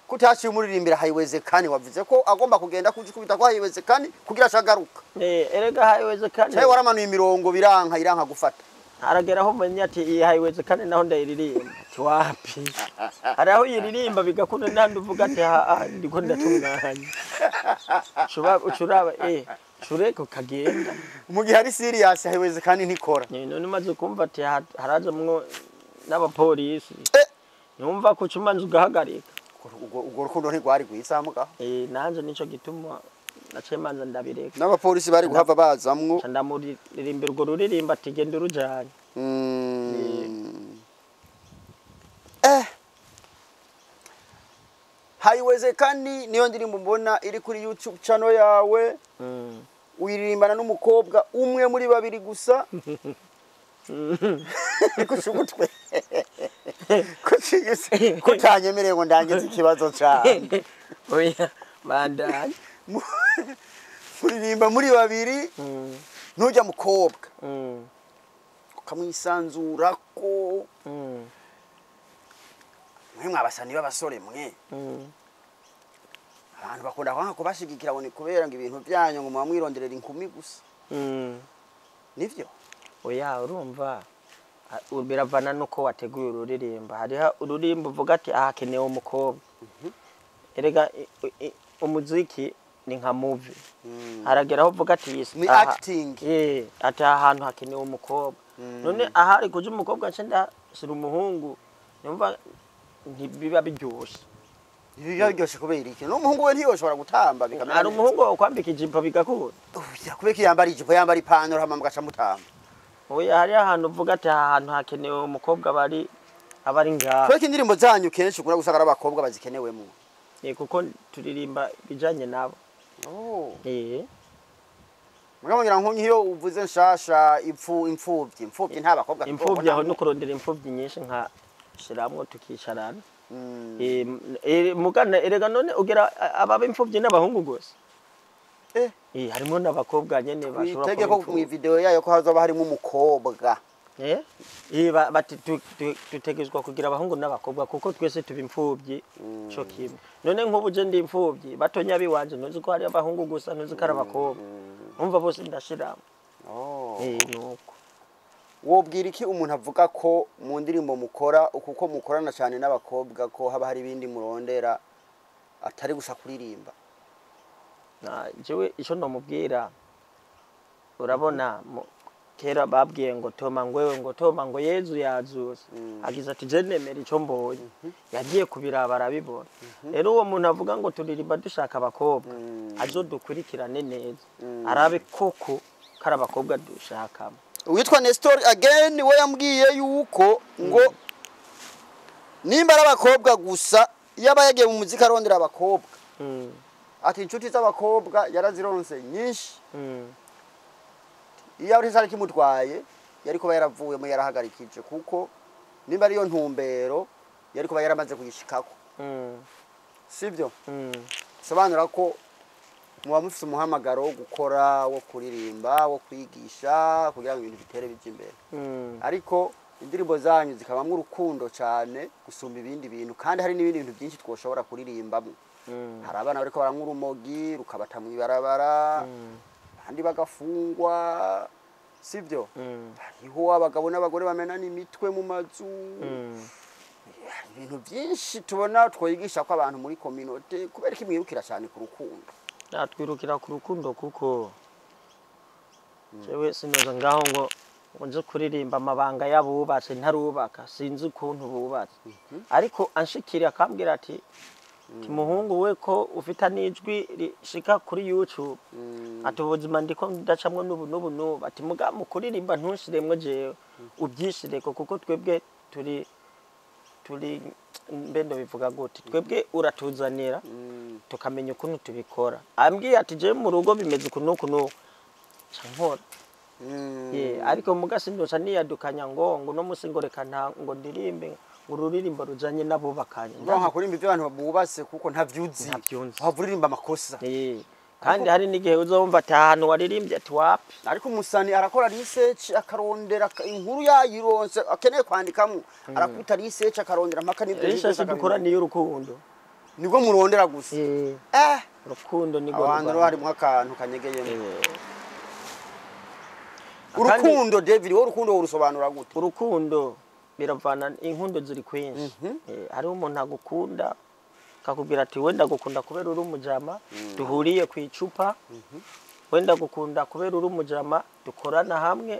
ko utaciye umuririmbira Haiwezekani? Wavuze ko agomba kugenda kuja kubita ko Haiwezekani kugira ashagaruka. Erega Haiwezekani Cyawe waramanuye imirongo biranka, iranka gufata. Haragera aho menya ati iyi Haiwezekani naho ndayiririmba, ati wapi, hari aho uyiririmba bigakunda n'ahandi uvuga ati ha ndiko ndatunganya. Ucuraba cureka ukagenda. Mu gihe ari serious Haiwezekani ntikora. None umaze kumva ati harazamwo n'abapolisi, numva ko ucumanza ugahagarika. Urwo rukundo ntirwari rwiza muga. Nanje nico gituma naciye manza ndabireka. N'abapolisi bari guhava bazamwo. Nca ndamuririmbira urwo ruririmba ati genda urujanye. Haiwezekani niyo ndirimbo mbona iri kuri YouTube channel yawe. Uyiririmbana n'umukobwa umwe muri babiri gusa. Kushugutwe kushigise kutanyemereye ngo ndangize ikibazo cyane. Oya, bandanye. Muririmba muri babiri, ntujya mukobwa ukamwisanzurako. Mwe mwabasani b'abasore mwe, abantu bakunda kwanga kubashigikira ngo ni kubera ngo ibintu byanyu ngo muba mwironderera inkumi gusa. Nivyo? Oya, urumva biravana nuko wateguye ururirimba. Hariho ururimbo uvuga ati aha hakenewe umukobwa. Erega umuziki ni nka movie, haragera aho uvuga ati Ni acting. Ati aha hantu hakenewe umukobwa, none ahari kuja umukobwa nce ndashira umuhungu, numva ntibiba biryoshe. Biba biryoshe kubera iki? N'umuhungu we ntiyoshobora gutamba bikamera Hari neza? umuhungu wakwambika ijipo bigakunda. Oya, kubera ko yambara ijipo, yambara ipantaro, hama mugaca mutamba. Oya, hariho ahantu uvuga ati aha hantu hakenewe umukobwa, bari abari ngaha. Kubera ko indirimbo zanyu kenshi ukunda gusanga ari abakobwa bazikenewemo. Kuko turirimba ibijanye nabo. Oh. Mugabo ngira nk'iyo uvuze nshasha ipfu imfuvyi, imfuvyi nta bakobwa Imfuvyi aho no kurondera imfuvyi nyinshi nka shiramwo tukicarana. Mugana erega none ugira ababa imfuvyi n'abahungu gusa? Harimo n'abakobwa nyene bashobora Twitege kuba ko mu imfuvyi. video yayo ko hazoba harimo umukobwa. Bati dutegerezwa kugira abahungu n'abakobwa kuko twese tuba imfuvyi co kimwe. None nk'ubu je ndi imfuvyi, batonya biwanje ntuzi ko hari abahungu gusa, ntuzi ko ari abakobwa, umva bose ndashiramo. Oh. Nuko. Wobwira iki umuntu avuga ko mu ndirimbo mukora kuko mukorana cyane n'abakobwa ko haba hari ibindi murondera atari gusa kuririmba? Na jewe ico nomubwira, urabona kera babwiye ngo toma ngwewe, ngo toma ngo Yezu yazutse, agize ati je nemera ico mbonye, yagiye kubiraba arabibona. Rero uwo muntu avuga ngo turirimba dushaka abakobwa, azodukurikirane neza arabe koko kari abakobwa dushakamo. Uwitwa Nestor again we yambwiye yuko ngo Nimba ari abakobwa gusa, iyo aba yagiye mu muziki arondera abakobwa, ati inshuti z'abakobwa yarazironse nyinshi. Iyo ari cyari kimutwaye, yari kuba yaravuyemo, yarahagarikije, kuko nimba ariyo ntumbero yari kuba yaramaze kuyishikako. Sibyo? Sobanura ko muba mufite umuhamagaro wo gukora, wo kuririmba, wo kwigisha, kugira ngo ibintu bitere bijye imbere. Ariko indirimbo zanyu zikabamwo urukundo cyane gusumba ibindi bintu, kandi hari n'ibindi bintu byinshi twoshobora kuririmbamo. Hari abana bariko baranywa urumogi rukabata mw'ibarabara, abandi bagafungwa, sibyo? Hariho abagabo n'abagore bamenana imitwe mu mazu. Hari ibintu byinshi tubona twigisha ko abantu muri communauté. Kubera ko imwirukira cyane ku rukundo? Natwirukira ku rukundo kuko jewe sinoza ngaho ngo nze kuririmba amabanga y'abubatse ntarubaka, sinzi ukuntu bubatse. Ariko anshikiriye akambwira ati: "Muhungu we, ko ufita n'ijwi rishika kuri YouTube," ati, "ubuzima ndiko ndacamwo n'ubu n'ubu n'ubu," ati, "muga mu kuririmba ntushiremwo jewe, ubyishireko, kuko twebwe turi mbe bivuga gute, twebwe uratuzanira tukamenya ukuntu tubikora." Ambwiye ati: "Jewe mu rugo bimeze uku n'uku n'uku," nca nkora. Ye, ariko muga sindoca niyadukanya ngo uno musi ngo reka nta ngo ndirimbe ngo ururirimbo rujanye n'abubakanye. Uronka kuririmba ibyo abantu bubatse kuko ntavyuzi. Ntavyunzi. Wava uririmba amakosa. Eh, kandi hari n'igihe uzumva ati ahantu waririmbye ati wapi. Ariko umusani arakora research, akarondera inkuru yayironse akeneye kwandikamo, arakubita research, akarondera mpaka n'ibyo bintu Research byose dukora akabimenya. niyo urukundo. Nibwo murondera gusa? Eh, eh urukundo nirwo Aho hantu rwanda. harimo akantu kanyegeyemo. Eh. Urukundo, David, wowe urukundo urusobanura gute? Urukundo biravana, inkundo ziri kwinshi. Eh, hariho umuntu agukunda akakubwira ati: "Wenda gukunda kubera uri umujama duhuriye ku icupa, wenda gukunda kubera uri umujama dukorana hamwe,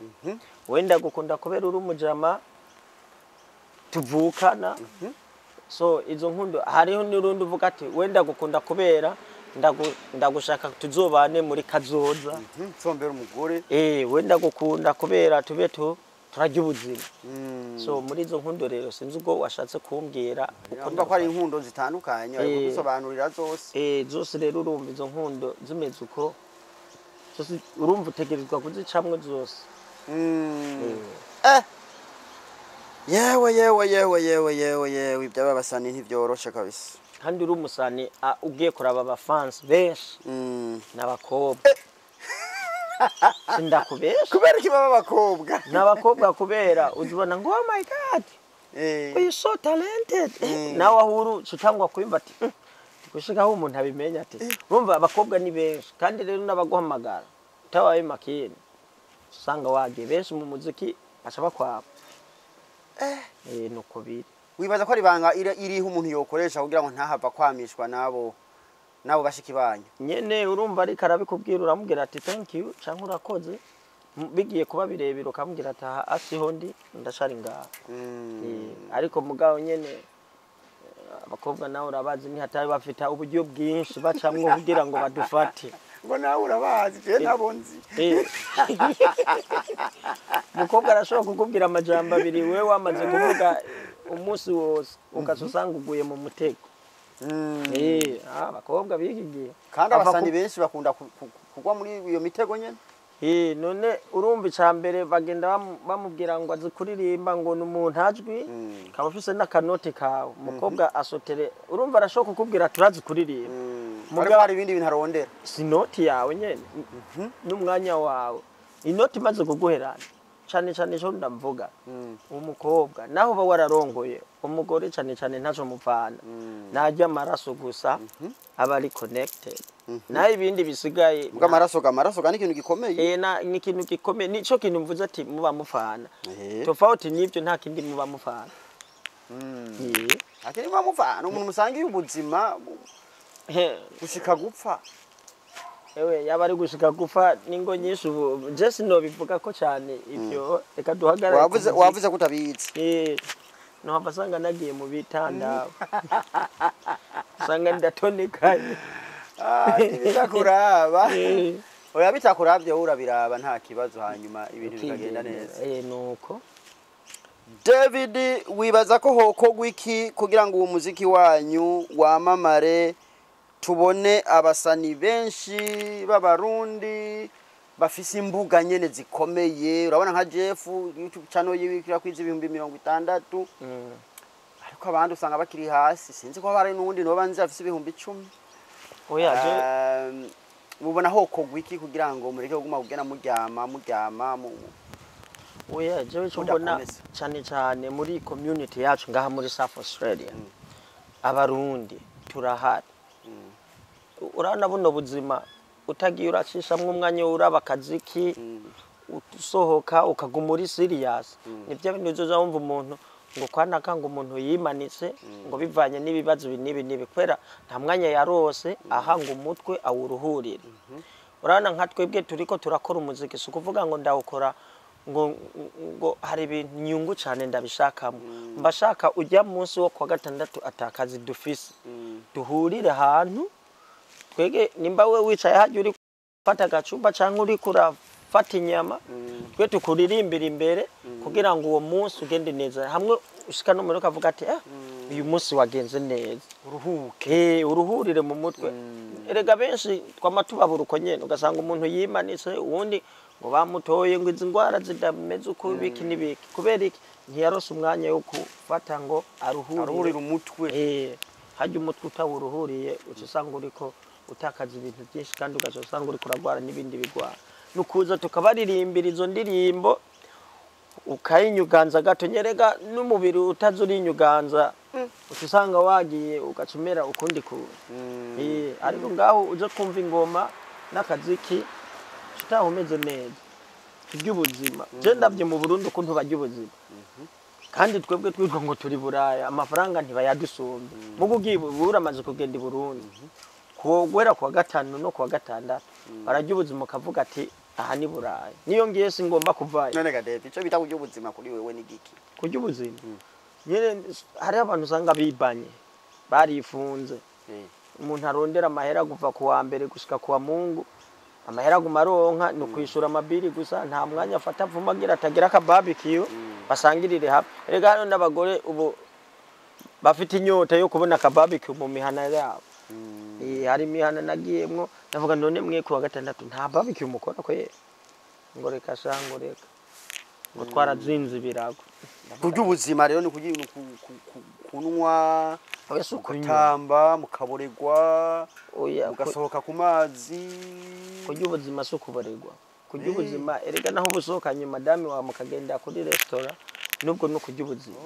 wenda gukunda kubera uri umujama tuvukana." So izo nkundo, hariho n'urundi uvuga ati: "Wenda gukunda kubera ndagushaka tuzobane muri kazoza." Nsombera umugore. Eh, wenda gukunda kubera tube tu turarya ubuzima. So muri izo nkundo rero, sinzi ubwo washatse kumbwira uko. Urumva ko ari inkundo zitandukanye, bari kugusobanurira zose. Eh, zose rero urumva izo nkundo zimeze uko zose, urumva utegerezwa kuzicamwo zose. Eh, yewe yewe yewe yewe yewe yewe, ibyaba basani ntibyoroshe kabisa. Kandi uri umusani, ugiye kuraba abafansi benshi n'abakobwa, sindakubesha. Kubera iki baba abakobwa? N'abakobwa kubera uzibona ngo: "Oh my God, you so talented." Nawe aho uri ucutangwa kwimva ati gushika aho umuntu abimenya ati urumva abakobwa ni benshi. Kandi rero n'abaguhamagara utabaye makini, usanga wagiye benshi mu muziki baca bakwaba. Eh, nuko biri. Wibaza ko ari ibanga iriho umuntu yokoresha kugira ngo ntahava kwamishwa n'abo bashiki banyu? Nyene urumva, ariko arabikubwira, uramubwira ati: "Thank you" canke "Urakoze." Bigiye kuba birebire, ukamubwira ati: "Aha asiho ndi, ndacari ngaha." Eh, ariko mugabo nyene, abakobwa nawe urabazi, ntihatari bafite uburyo bwinshi bacamwo kugira ngo badufate. Ngo nawe urabazi? Je nabo nzi. Eh. Umukobwa arashobora kukubwira amajambo abiri, wewe wamaze kuvuga umunsi wose, ukaca usanga uguye mu mutego. Eh, abakobwa b'iki gihe Kandi Ava abasani benshi bakunda kugwa muri iyo mitego nyene. Eh, none urumva icya mbere bagenda bamubwira ngo azi kuririmba, ngo ni umuntu azwi, kaba afise n'akanoti kawe. Umukobwa asotere, urumva arashobora kukubwira turazi kuririmba. Ariko hari ibindi bintu arondera. Si inoti yawe nyene n'umwanya wawe. Inoti imaze kuguherana, cane cane ico ndavuga, umukobwa naho uba wararongoye umugore, cane cane ntaco mupfana, narya amaraso gusa, aba ari connected, naho ibindi bisigaye. Mbwa amaraso ga ni ikintu gikomeye. Eh, na ni ikintu gikomeye, nico kintu mvuze ati muba mupfana. Tofauti n'ibyo nta kindi muba mupfana. Eh. Akiri muba mupfana umuntu musangiye ubuzima gushika gupfa. Ewe, yaba ari gushika gupfa n'ingo nyinshi ubu, je sinobivuga ko cyane ibyo, reka duhagarare ku Wavuze muziki. Wavuze ko utabizi. Eh, nohava asanga nagiye mu bitanda, usanga ndatonekaye. Ah, bitakuraba. Eh. Oya, bitakuravye wowe urabiraba, nta kibazo, hanyuma ibintu bikagenda neza. Eh, nuko. David, wibaza ko hokorwa iki kugira ngo uwo muziki wanyu wamamare, tubone abasani benshi b'Abarundi bafise imbuga nyene zikomeye? Urabona nka Jeff, YouTube channel yiwe irakwiza 60,000, ariko abandi usanga bakiri hasi. Sinzi ko hari n'uwundi noba nzi afise 10,000. Oya, je Mubona hokorwa iki kugira ngo mureke kuguma kugena muryama muryama Oya, jewe ico mbona, mudakomeza? Cyane cyane muri community yacu ngaha muri South Australia, Abarundi turahari. Urabona buno buzima utagiye uracishamwo umwanya, uraba akaziki, usohoka ukaguma uri serious, nibyo bintu uzoza wumva umuntu ngo kwanaka, ngo umuntu yimanitse, ngo bivanye n'ibibazo ibi n'ibi n'ibi, kubera nta mwanya yarose aha ngo umutwe awuruhurire. Urabona nka twebwe turiko turakora umuziki, si ukuvuga ngo ndawukora ngo hari ibintu nyungu cyane ndabishakamo. Mbashaka ujya munsi wo kuwa gatandatu atakazi dufise, duhurire ahantu twege. Nimba we wicaye hajya uri gufata agacupa cyangwa uri kurafata inyama, twe tukuririmbira imbere kugira ngo uwo munsi ugende neza, hamwe ushika no muri ukavuga ati: "Ah, uyu munsi wagenze neza." Uruhuke. Uruhurire mu mutwe. Erega benshi twama tubabura uko nyene, ugasanga umuntu yimanitse, uwundi ngo bamutoye ngo izi ndwara zidameze uko, ibiki n'ibiki. Kubera iki? Ntiyarose umwanya wo gufata ngo aruhurire. Aruhurire umutwe. Harya umutwe utawuruhuriye, uca usanga uriko utakaza ibintu byinshi, kandi ugaca usanga uriko uragwara n'ibindi bigwara. Nukuza tukabaririmbira izo ndirimbo, ukayinyuganza gato nyerega n'umubiri utaza urinyuganza, uca usanga wagiye ugaca umera ukundi kuntu. Ariko ngaho uze kumva ingoma n'akaziki, utaha umeze neza. Turya ubuzima. Je ndavye mu Burundi ukuntu barya ubuzima, kandi twebwe twitwa ngo turi Buraya, amafaranga ntibayadusumba. Mugu ugiye, uramaze kugenda i Burundi, guhera kuwa gatanu no kuwa gatandatu bararya ubuzima, ukavuga ati: "Aha ni Buraya, niyo ngiye singomba kuvayo." None ga David, ico bita kurya ubuzima kuri wewe ni giki? Kurya ubuzima nyene, hariho abantu usanga bibanye, barifunze. Umuntu arondera amahera kuva ku wa mbere gushika ku wa Mungu, amahera aguma aronka ni ukwishura amabiri gusa, nta mwanya afata avuma agira atagira akabarbecue basangirire hamwe. Erega hano n'abagore ubu bafite inyota yo kubona akabarbecue mu mihana yabo. Hari imihana nagiyemwo ndavuga: "None mwe ku wa gatandatu nta barbecue mukora kweri?" Ngo reka sha, ngo reka, ngo twarazinze ibirago. Kurya ubuzima rero ni kurya, ni kunywa, Oya, si ukunywa. mugatamba, mukaboregwa, Oya, mugasohoka ku mazi. Kurya ubuzima si ukuboregwa. Kurya ubuzima, erega naho ubusohokanye madame wawe mukagenda kuri resitora, nubwo ni ukurya ubuzima.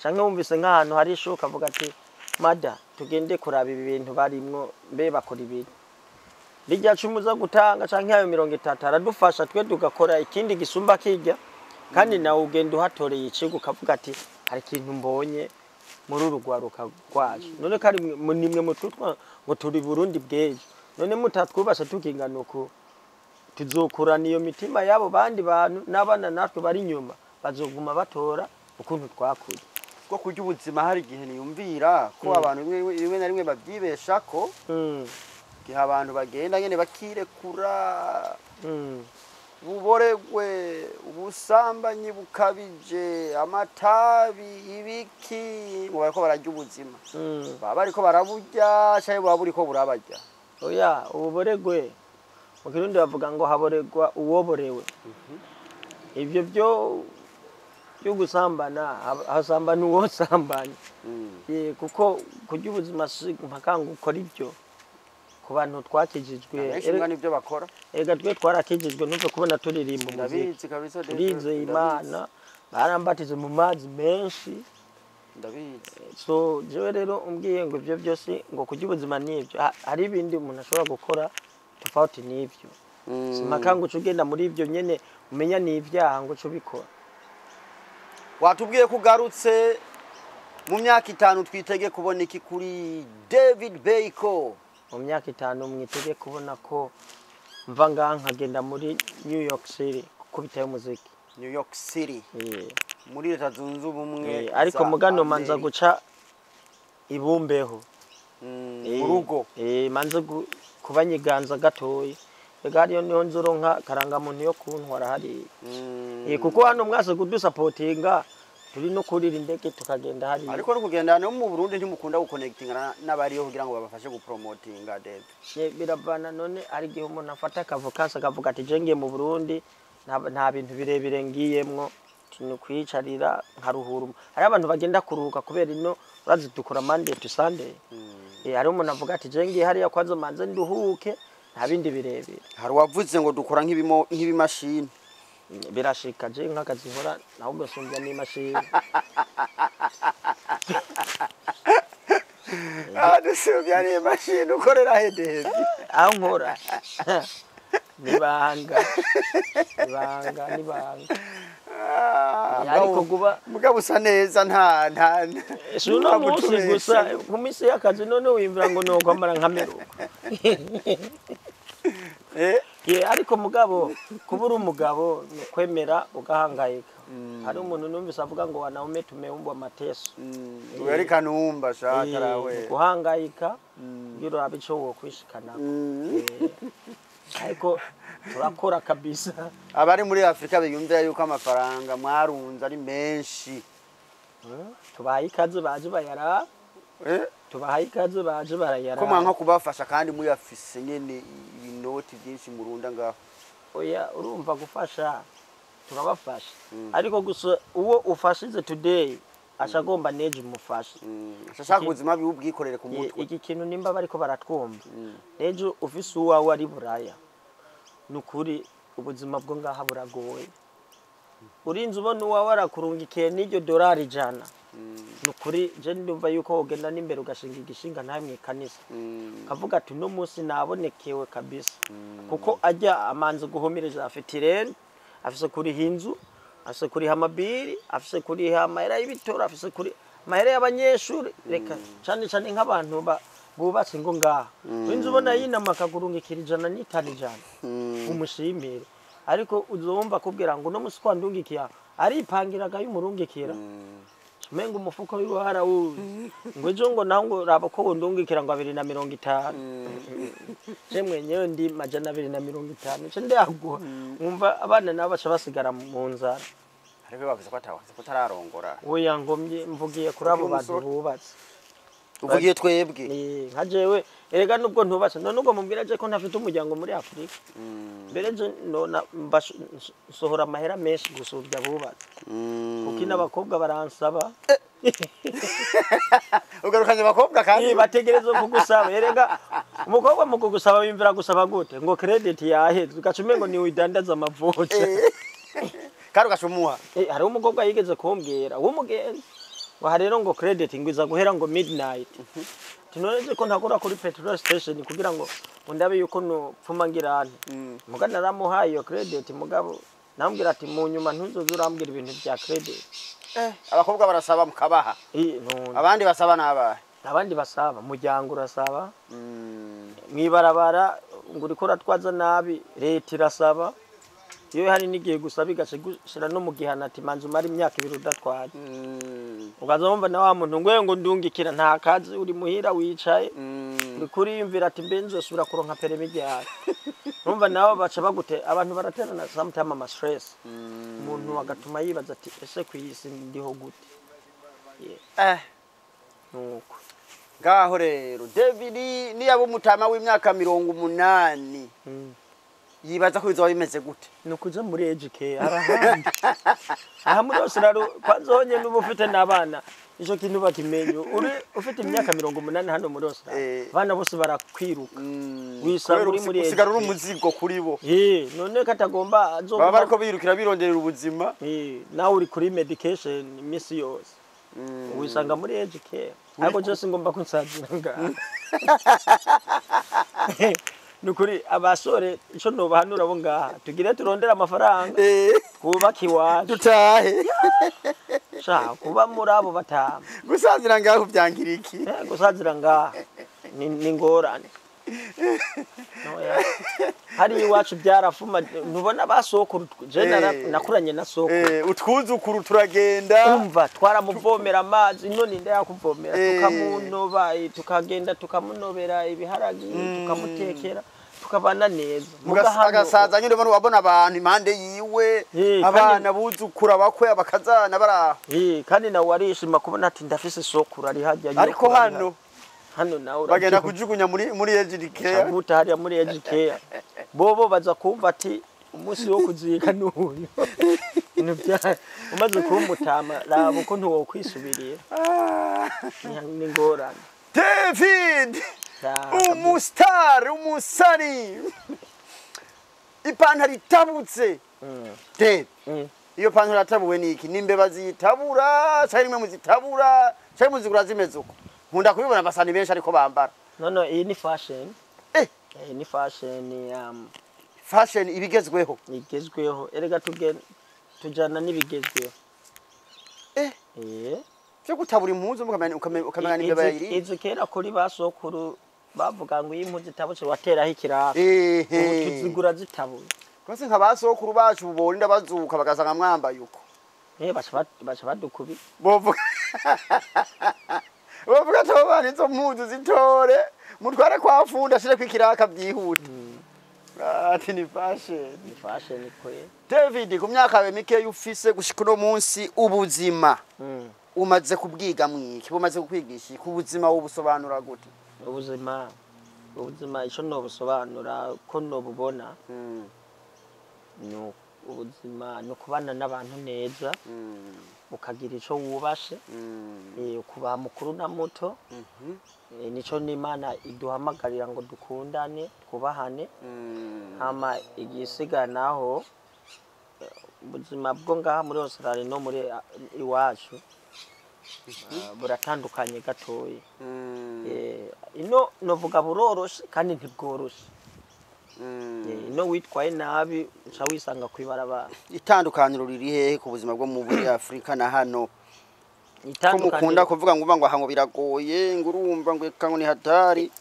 Canke wumvise nk'ahantu hari ishuka, ukavuga ati: "Mada, tugende kuraba ibi bintu barimwo, mbe bakora ibintu rijya cumi uza gutanga canke ayo 30 aradufasha, twe tugakora ikindi gisumba kijya." Kandi nawe ugenda uhatoreye ikigo, ukavuga ati: "Hari ikintu mbonye muri uru rwaruka rwacu." None ko ari nimwe mutwitwa ngo turi Burundi bw'ejo, none mutatwubasha tukingana uku, tuzokurana iyo mitima y'abo bandi bantu n'abana natwe bari inyuma bazoguma batora ukuntu twakuze. Bwo kurya ubuzima, hari igihe niyumvira ko abantu rimwe rimwe na rimwe babyibesha ko igihe abantu bagenda nyene bakirekura, buboregwe, ubusambanyi bukabije, amatabi, ibiki, ngo bariko bararya ubuzima. Baba bariko baraburya canke buba buriko burabarya? Oya, ububoregwe mu Kirundi bavuga ngo haboregwa uwoborewe. Ibyo byo gusambana, hasambana uwosambanye. Kuko kurya ubuzima si mpaka ngo ukore ibyo. Ku bantu twakijijwe, Abenshi mbwa nivyo bakora. Erega twe twarakijijwe, ntuve kubona turirimba umuziki. Ndabizi kabisa, David, Turizeye ndabizi. Imana, barambatize mu mazi menshi. Ndabizi. So jewe rero umbwiye ngo ibyo byose ngo kurya ubuzima nibyo, hari ibindi umuntu ashobora gukora tofauti n'ibyo. Simpaka ngo uce ugenda muri ibyo nyene, umenya ni ibyaha ngo uce ubikora. Watubwiye ko ugarutse mu myaka 5, twitege kubona iki kuri David Beiko? Mu myaka 5 mwitege kubona ko mva ngaha nkagenda muri New York City gukubitayo umuziki. New York City, muri Leta Zunze Ubumwe Ariko za mugano manza Amerika. guca ibumbeho. Mu rugo. Manze kubanyiganza gatoyi. Ega hariyo niho nzoronka karangamuntu yo kuntwara hariya. Kuko hano mwase kudusapotinga, turi no kurira indege tukagenda hariya. Ariko no kugenda no mu Burundi ntimukunda guconnectinga n'abariyo kugira ngo babafashe gupromotinga, David? Biravana. None hari igihe umuntu afata akavokasi akavuga ati: "Je ngiye mu Burundi, nta bintu birebire ngiyemwo, ni kwiyicarira nkaruhura." Hariho abantu bagenda kuruhuka kubera ino urazi dukora Monday to Sunday. Hariho umuntu avuga ati: "Je ngiye hariya kwanza manze nduhuke, nta bindi birebire." Hari uwavuze ngo dukora nk'ibimashini. Birashika. Je nk'akazi nkora nawe ugasumbya n'imashini. Ah, dusumbya n'imashini. Ukorera he, David? Aho nkora nibanga, nibanga, nibanga. Ariko kuba Mugabo usa neza, nta si uno nta munsi gutubesha. Gusa ku minsi y'akazi. None wiyumvira ngo nokwambara nkameruka? Ye, ariko mugabo kuba uri umugabo ni ukwemera ugahangayika. Hari umuntu numvise avuga ngo: "Wanaume tumeumbwa mateso." Uyu ari Kanumba sha. Karawe. Ni guhangayika kugira urabe ico wokwishikanako. Ariko turakora kabisa. Abari muri Afurika biyumvira yuko amafaranga mwarunze ari menshi. Tubahaye ikaze, baje bayara. Tubahaye ikaze, baje barayara. Ko mwanka kubafasha kandi muyafise nyene, ibinoti byinshi murunda ngaho? Oya, urumva, gufasha turabafasha, ariko gusa uwo ufashize today aca agomba nejo umufashe. Ashaka ubuzima bwiwe ubwikorere ku mutwe. Iki kintu nimba bariko baratwumva, nejo ufise uwawe ari Buraya, ni ukuri ubuzima bwo ngaha buragoye. Urinze ubona uwawe arakurungikiye n'iryo dorari 100, ni ukuri je ndumva yuko wogenda n'imbere ugashinga igishinga ntawe mw'ikanisa, kavuga ati: "Uno munsi nabonekewe kabisa." Kuko ajya amanze guhumiriza, afite irene, afise kuriha inzu, afise kuriha amabiri, afise kuriha amahera y'ibitoro, afise kuri amahera y'abanyeshuri. Reka cane cane nk'abantu bubatse ingo ngaha, inzu ubona yinama akagurungikira 105, 100, umushimire. Ariko uzumva akubwira ngo: "Uno munsi kwandungikiya," aripangiraga y'umurungikira, umenga umufuko wiwe harawuzi, ngo ejo ngo naho ngo raba ko wundungikira ngo 250, je mwenyewe ndi 250, nce ndayaguha. Nkumva abana nabo baca basigara mu nzara. Ariko bavuze ko atawaze ko utararongora. Oya, ngomye mvugiye kuri abo bantu Umusore. bubatse. Uvugiye twebwe. Nka jewe erega nubwo ntubatse, none ubwo mubwira je ko ntafite umuryango muri Afurika? Mbere je nona nsohora amahera menshi gusubya abubatse, kuko n'abakobwa baransaba. Ugarukanye abakobwa kandi. Bategereza kugusaba. Erega umukobwa mu kugusaba bimvira gusaba gute? Ngo credit yaheze, ugaca umengo ni widandaza amavuta. Kandi ugashumuha. Hariho umukobwa yigeze kumbwira w'umugenzi ngo aha rero ngo credit ngo iza guhera ngo midnight. None ko ntakora kuri petrol station kugira ngo ndabe yuko nopfuma ngirante? Muga naramuhaye iyo credit, mugabo nambwira ati: "Mu nyuma ntuzoze urambwira ibintu bya credit." Abakobwa barasaba mukabaha? None. Abandi basaba n'abahe? Abandi basaba, umuryango urasaba, mwibarabara ngo uriko uratwaza nabi, leta irasaba. Iyo hari n'igihe gusa bigace gushira no mu gihano, ati: "Manza umara imyaka 2 udatwaye." Ukaza wumva na wa muntu ngo ndungikira, nta kazi, uri muhira wicaye, uriko uriyumvira ati: "Mbe nzosubira kuronka permis ryari?" Urumva nabo baca bagute. Abantu baraterana sometime ama stress, umuntu agatuma yibaza ati: "Ese ku isi ndiho gute?" Yeah, nuko. Ngaho rero David niyaba umutama w'imyaka 80, yibaza ko bizoba bimeze gute? Ni ukuja muri AGK arahandi aha muri Australia. Kwanza honyene uba ufite n'abana, ico kintu bakimenye. Uri ufite imyaka 80 hano muri Australia, abana bose barakwiruka, wisanga Kubera uri muri usigara uri AGK. umuzigo kuri bo. None katagomba Baba bariko birukira bironderera ubuzima. Nawe uri kuri medication imisi yose, wisanga muri aged care. Ariko je singomba kunsazira ngaha. Ni ukuri abasore ico nobahanura bo ngaha, tugire turondere amafaranga, twubake iwacu. Dutahe. Sha kuba muri abo batanu. Gusazira ngaho byangira iki? Gusazira ngaha ni ingorane. Noya. Hari iwacu byarafuma, ntubona basokuru? Je nakuranye na sokuru. Utwuzukuru turagenda. Umva, twaramuvomera amazi, none inda yakuvomera, tukamunoba, tukagenda tukamunobera ibiharagi, tukamutekera. Tukabana neza. Muga hano- Agasaza nyine ubona, wabona abantu impande yiwe, abana, buzukura, bakwe, abakazana baraho. Kandi nawe warishima kubona ati ndafise sokuru ari hajya. Ariko nyokuru ari hano hajya. Hano nawe bagenda urabyumva. kujugunya muri aged care. Aguta hariya muri aged care, bobo baza kumva ati umunsi wo kuzika n'uyu. Ibintu umaze kuba umutama, raba uko ntiwokwisubiriye. Ni ingorane. David, umustar, umusani, ipantaro itabutse. David, iyo pantaro yatabuwe niki? N'imbeba ziyitabura canke nimwe muzitabura, canke muzigura zimeze uko? Nkunda kubibona abasani benshi ariko bambara. No, iyi ni fashion. Iyi ni fashion. Fashion ibigezweho. Igezweho. Erega tujana n'ibigezweho. Vyo gutabura impuzu ukamenya n'imbeba yayiriye. Izi kera kuri ba sokuru bavuga ngo iyo impuzu itabutse wateraho ikiraka. Ubu tuzigura zitabuye. Twese nka ba sokuru bacu borinda bazuka bagasanga mwambaye uko. Baca badukubi. Bovuga ati abo bana izo mpuzu zitore mutware kwa fundi ashireko ikiraka byihuta. Ati ni fashion. Ni fashion kwe. David, ku myaka yawe mikeya ufise gushika uno munsi, ubuzima umaze kubwiga mwiki? Bumaze kukwigisha iki? Ubuzima wobusobanura gute? Ubuzima ico nobusobanura ko nobubona, ni ubuzima ni ukubana n'abantu neza, ukagira ico wubashe, ukubaha mukuru na muto. Nico n'Imana iduhamagarira ngo dukundane, twubahane. Hama igisiga naho, ubuzima bwo ngaha muri Australia no muri iwacu buratandukanye gatoya. Ino novuga buroroshe kandi ntibworoshe. Ino witwaye nabi uca wisanga kw'ibarabara. Itandukaniro riri hehe ku buzima bwo muri Afurika na hano, ko mukunda kuvuga ngo uva ngo aha ngo biragoye, ngo urumva ngo eka ngo ni hatari?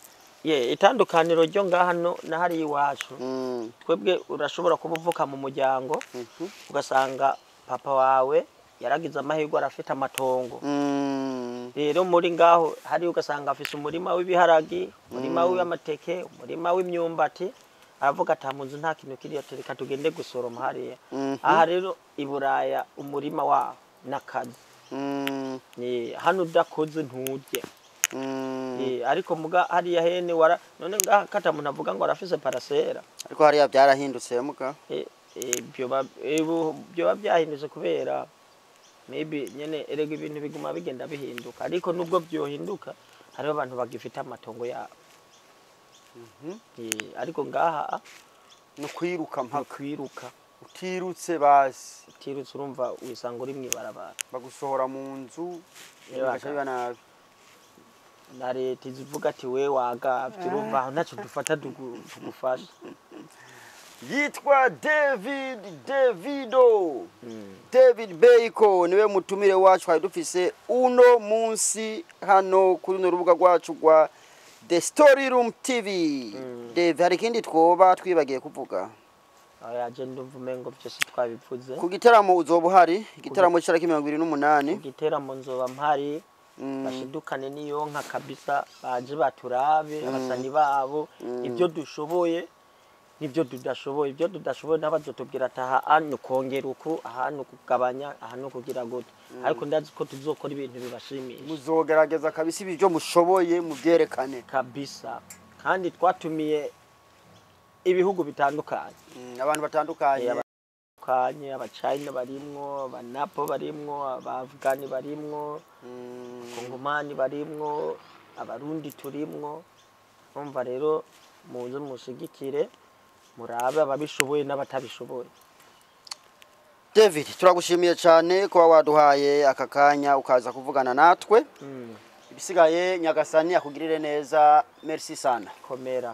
Ye, itandukaniro ryo ngaha no na hariya iwacu, twebwe urashobora kuba uvuka mu muryango, ugasanga papa wawe yaragize amahirwe arafite amatongo. Rero muri ngaho hari ugasanga afise umurima w'ibiharagi, umurima w'amateke, umurima w'imyumbati, aravuga ati mu nzu nta kintu kiriyo, reka tugende gusoroma hariya. Aha rero i Buraya umurima waho n'akazi. Ni hano udakoze nturye. Ariko muga hariya hene wara none ngaha kata muntu avuga ngo arafise parasera. Ariko hariya byarahindutse muga. Byoba byahindutse kubera maybe nyene erega ibintu biguma bigenda bihinduka, ariko nubwo byohinduka hariho abantu bagifite amatongo yabo. Ariko ngaha no kwiruka mpaka. Kwiruka. Utirutse basi. Utirutse urumva wisanga uri mw'ibarabara. Bagusohora mu nzu, bigaca biba nabi. Na leta izivuga ati we wagavye, urumva aho ntacyo dufata tugufasha. Yitwa David Davido, David Beiko, niwe mutumire wacu twari dufise uno munsi hano kuri runo rubuga rwacu rwa The Story Room TV. Dave, hari ikindi twoba twibagiye kuvuga? Oya, je ndumva umengo vyose twabivuze. Ku gitaramo uzoba uhari, igitaramo cy'itariki 28? Igiteramo nzoba mpari. Bashidukane n'iyo nka kabisa, baje baturabe abasani babo, ibyo dushoboye n'ibyo tudashoboye. Ibyo tudashoboye n'abazotubwira ati aha ni ukongera uku, aha ni ukugabanya, aha ni ukugira gute, ariko ndazi ko tuzokora ibintu bibashimisha. Muzogerageza kabisa ibyo mushoboye mubyerekane. Kabisa, kandi twatumiye ibihugu bitandukanye. Abantu batandukanye. Batandukanye, abachina barimwo, abanapo barimwo, abafgani barimwo, kongomani barimwo, abarundi turimwo. Umva rero, muze mushigikire, murabe ababishoboye n'abatabishoboye. David, turagushimiye cyane kuba waduhaye aka kanya ukaza kuvugana natwe. Ibisigaye Nyagasani akugirire neza. Merci sana. Komera.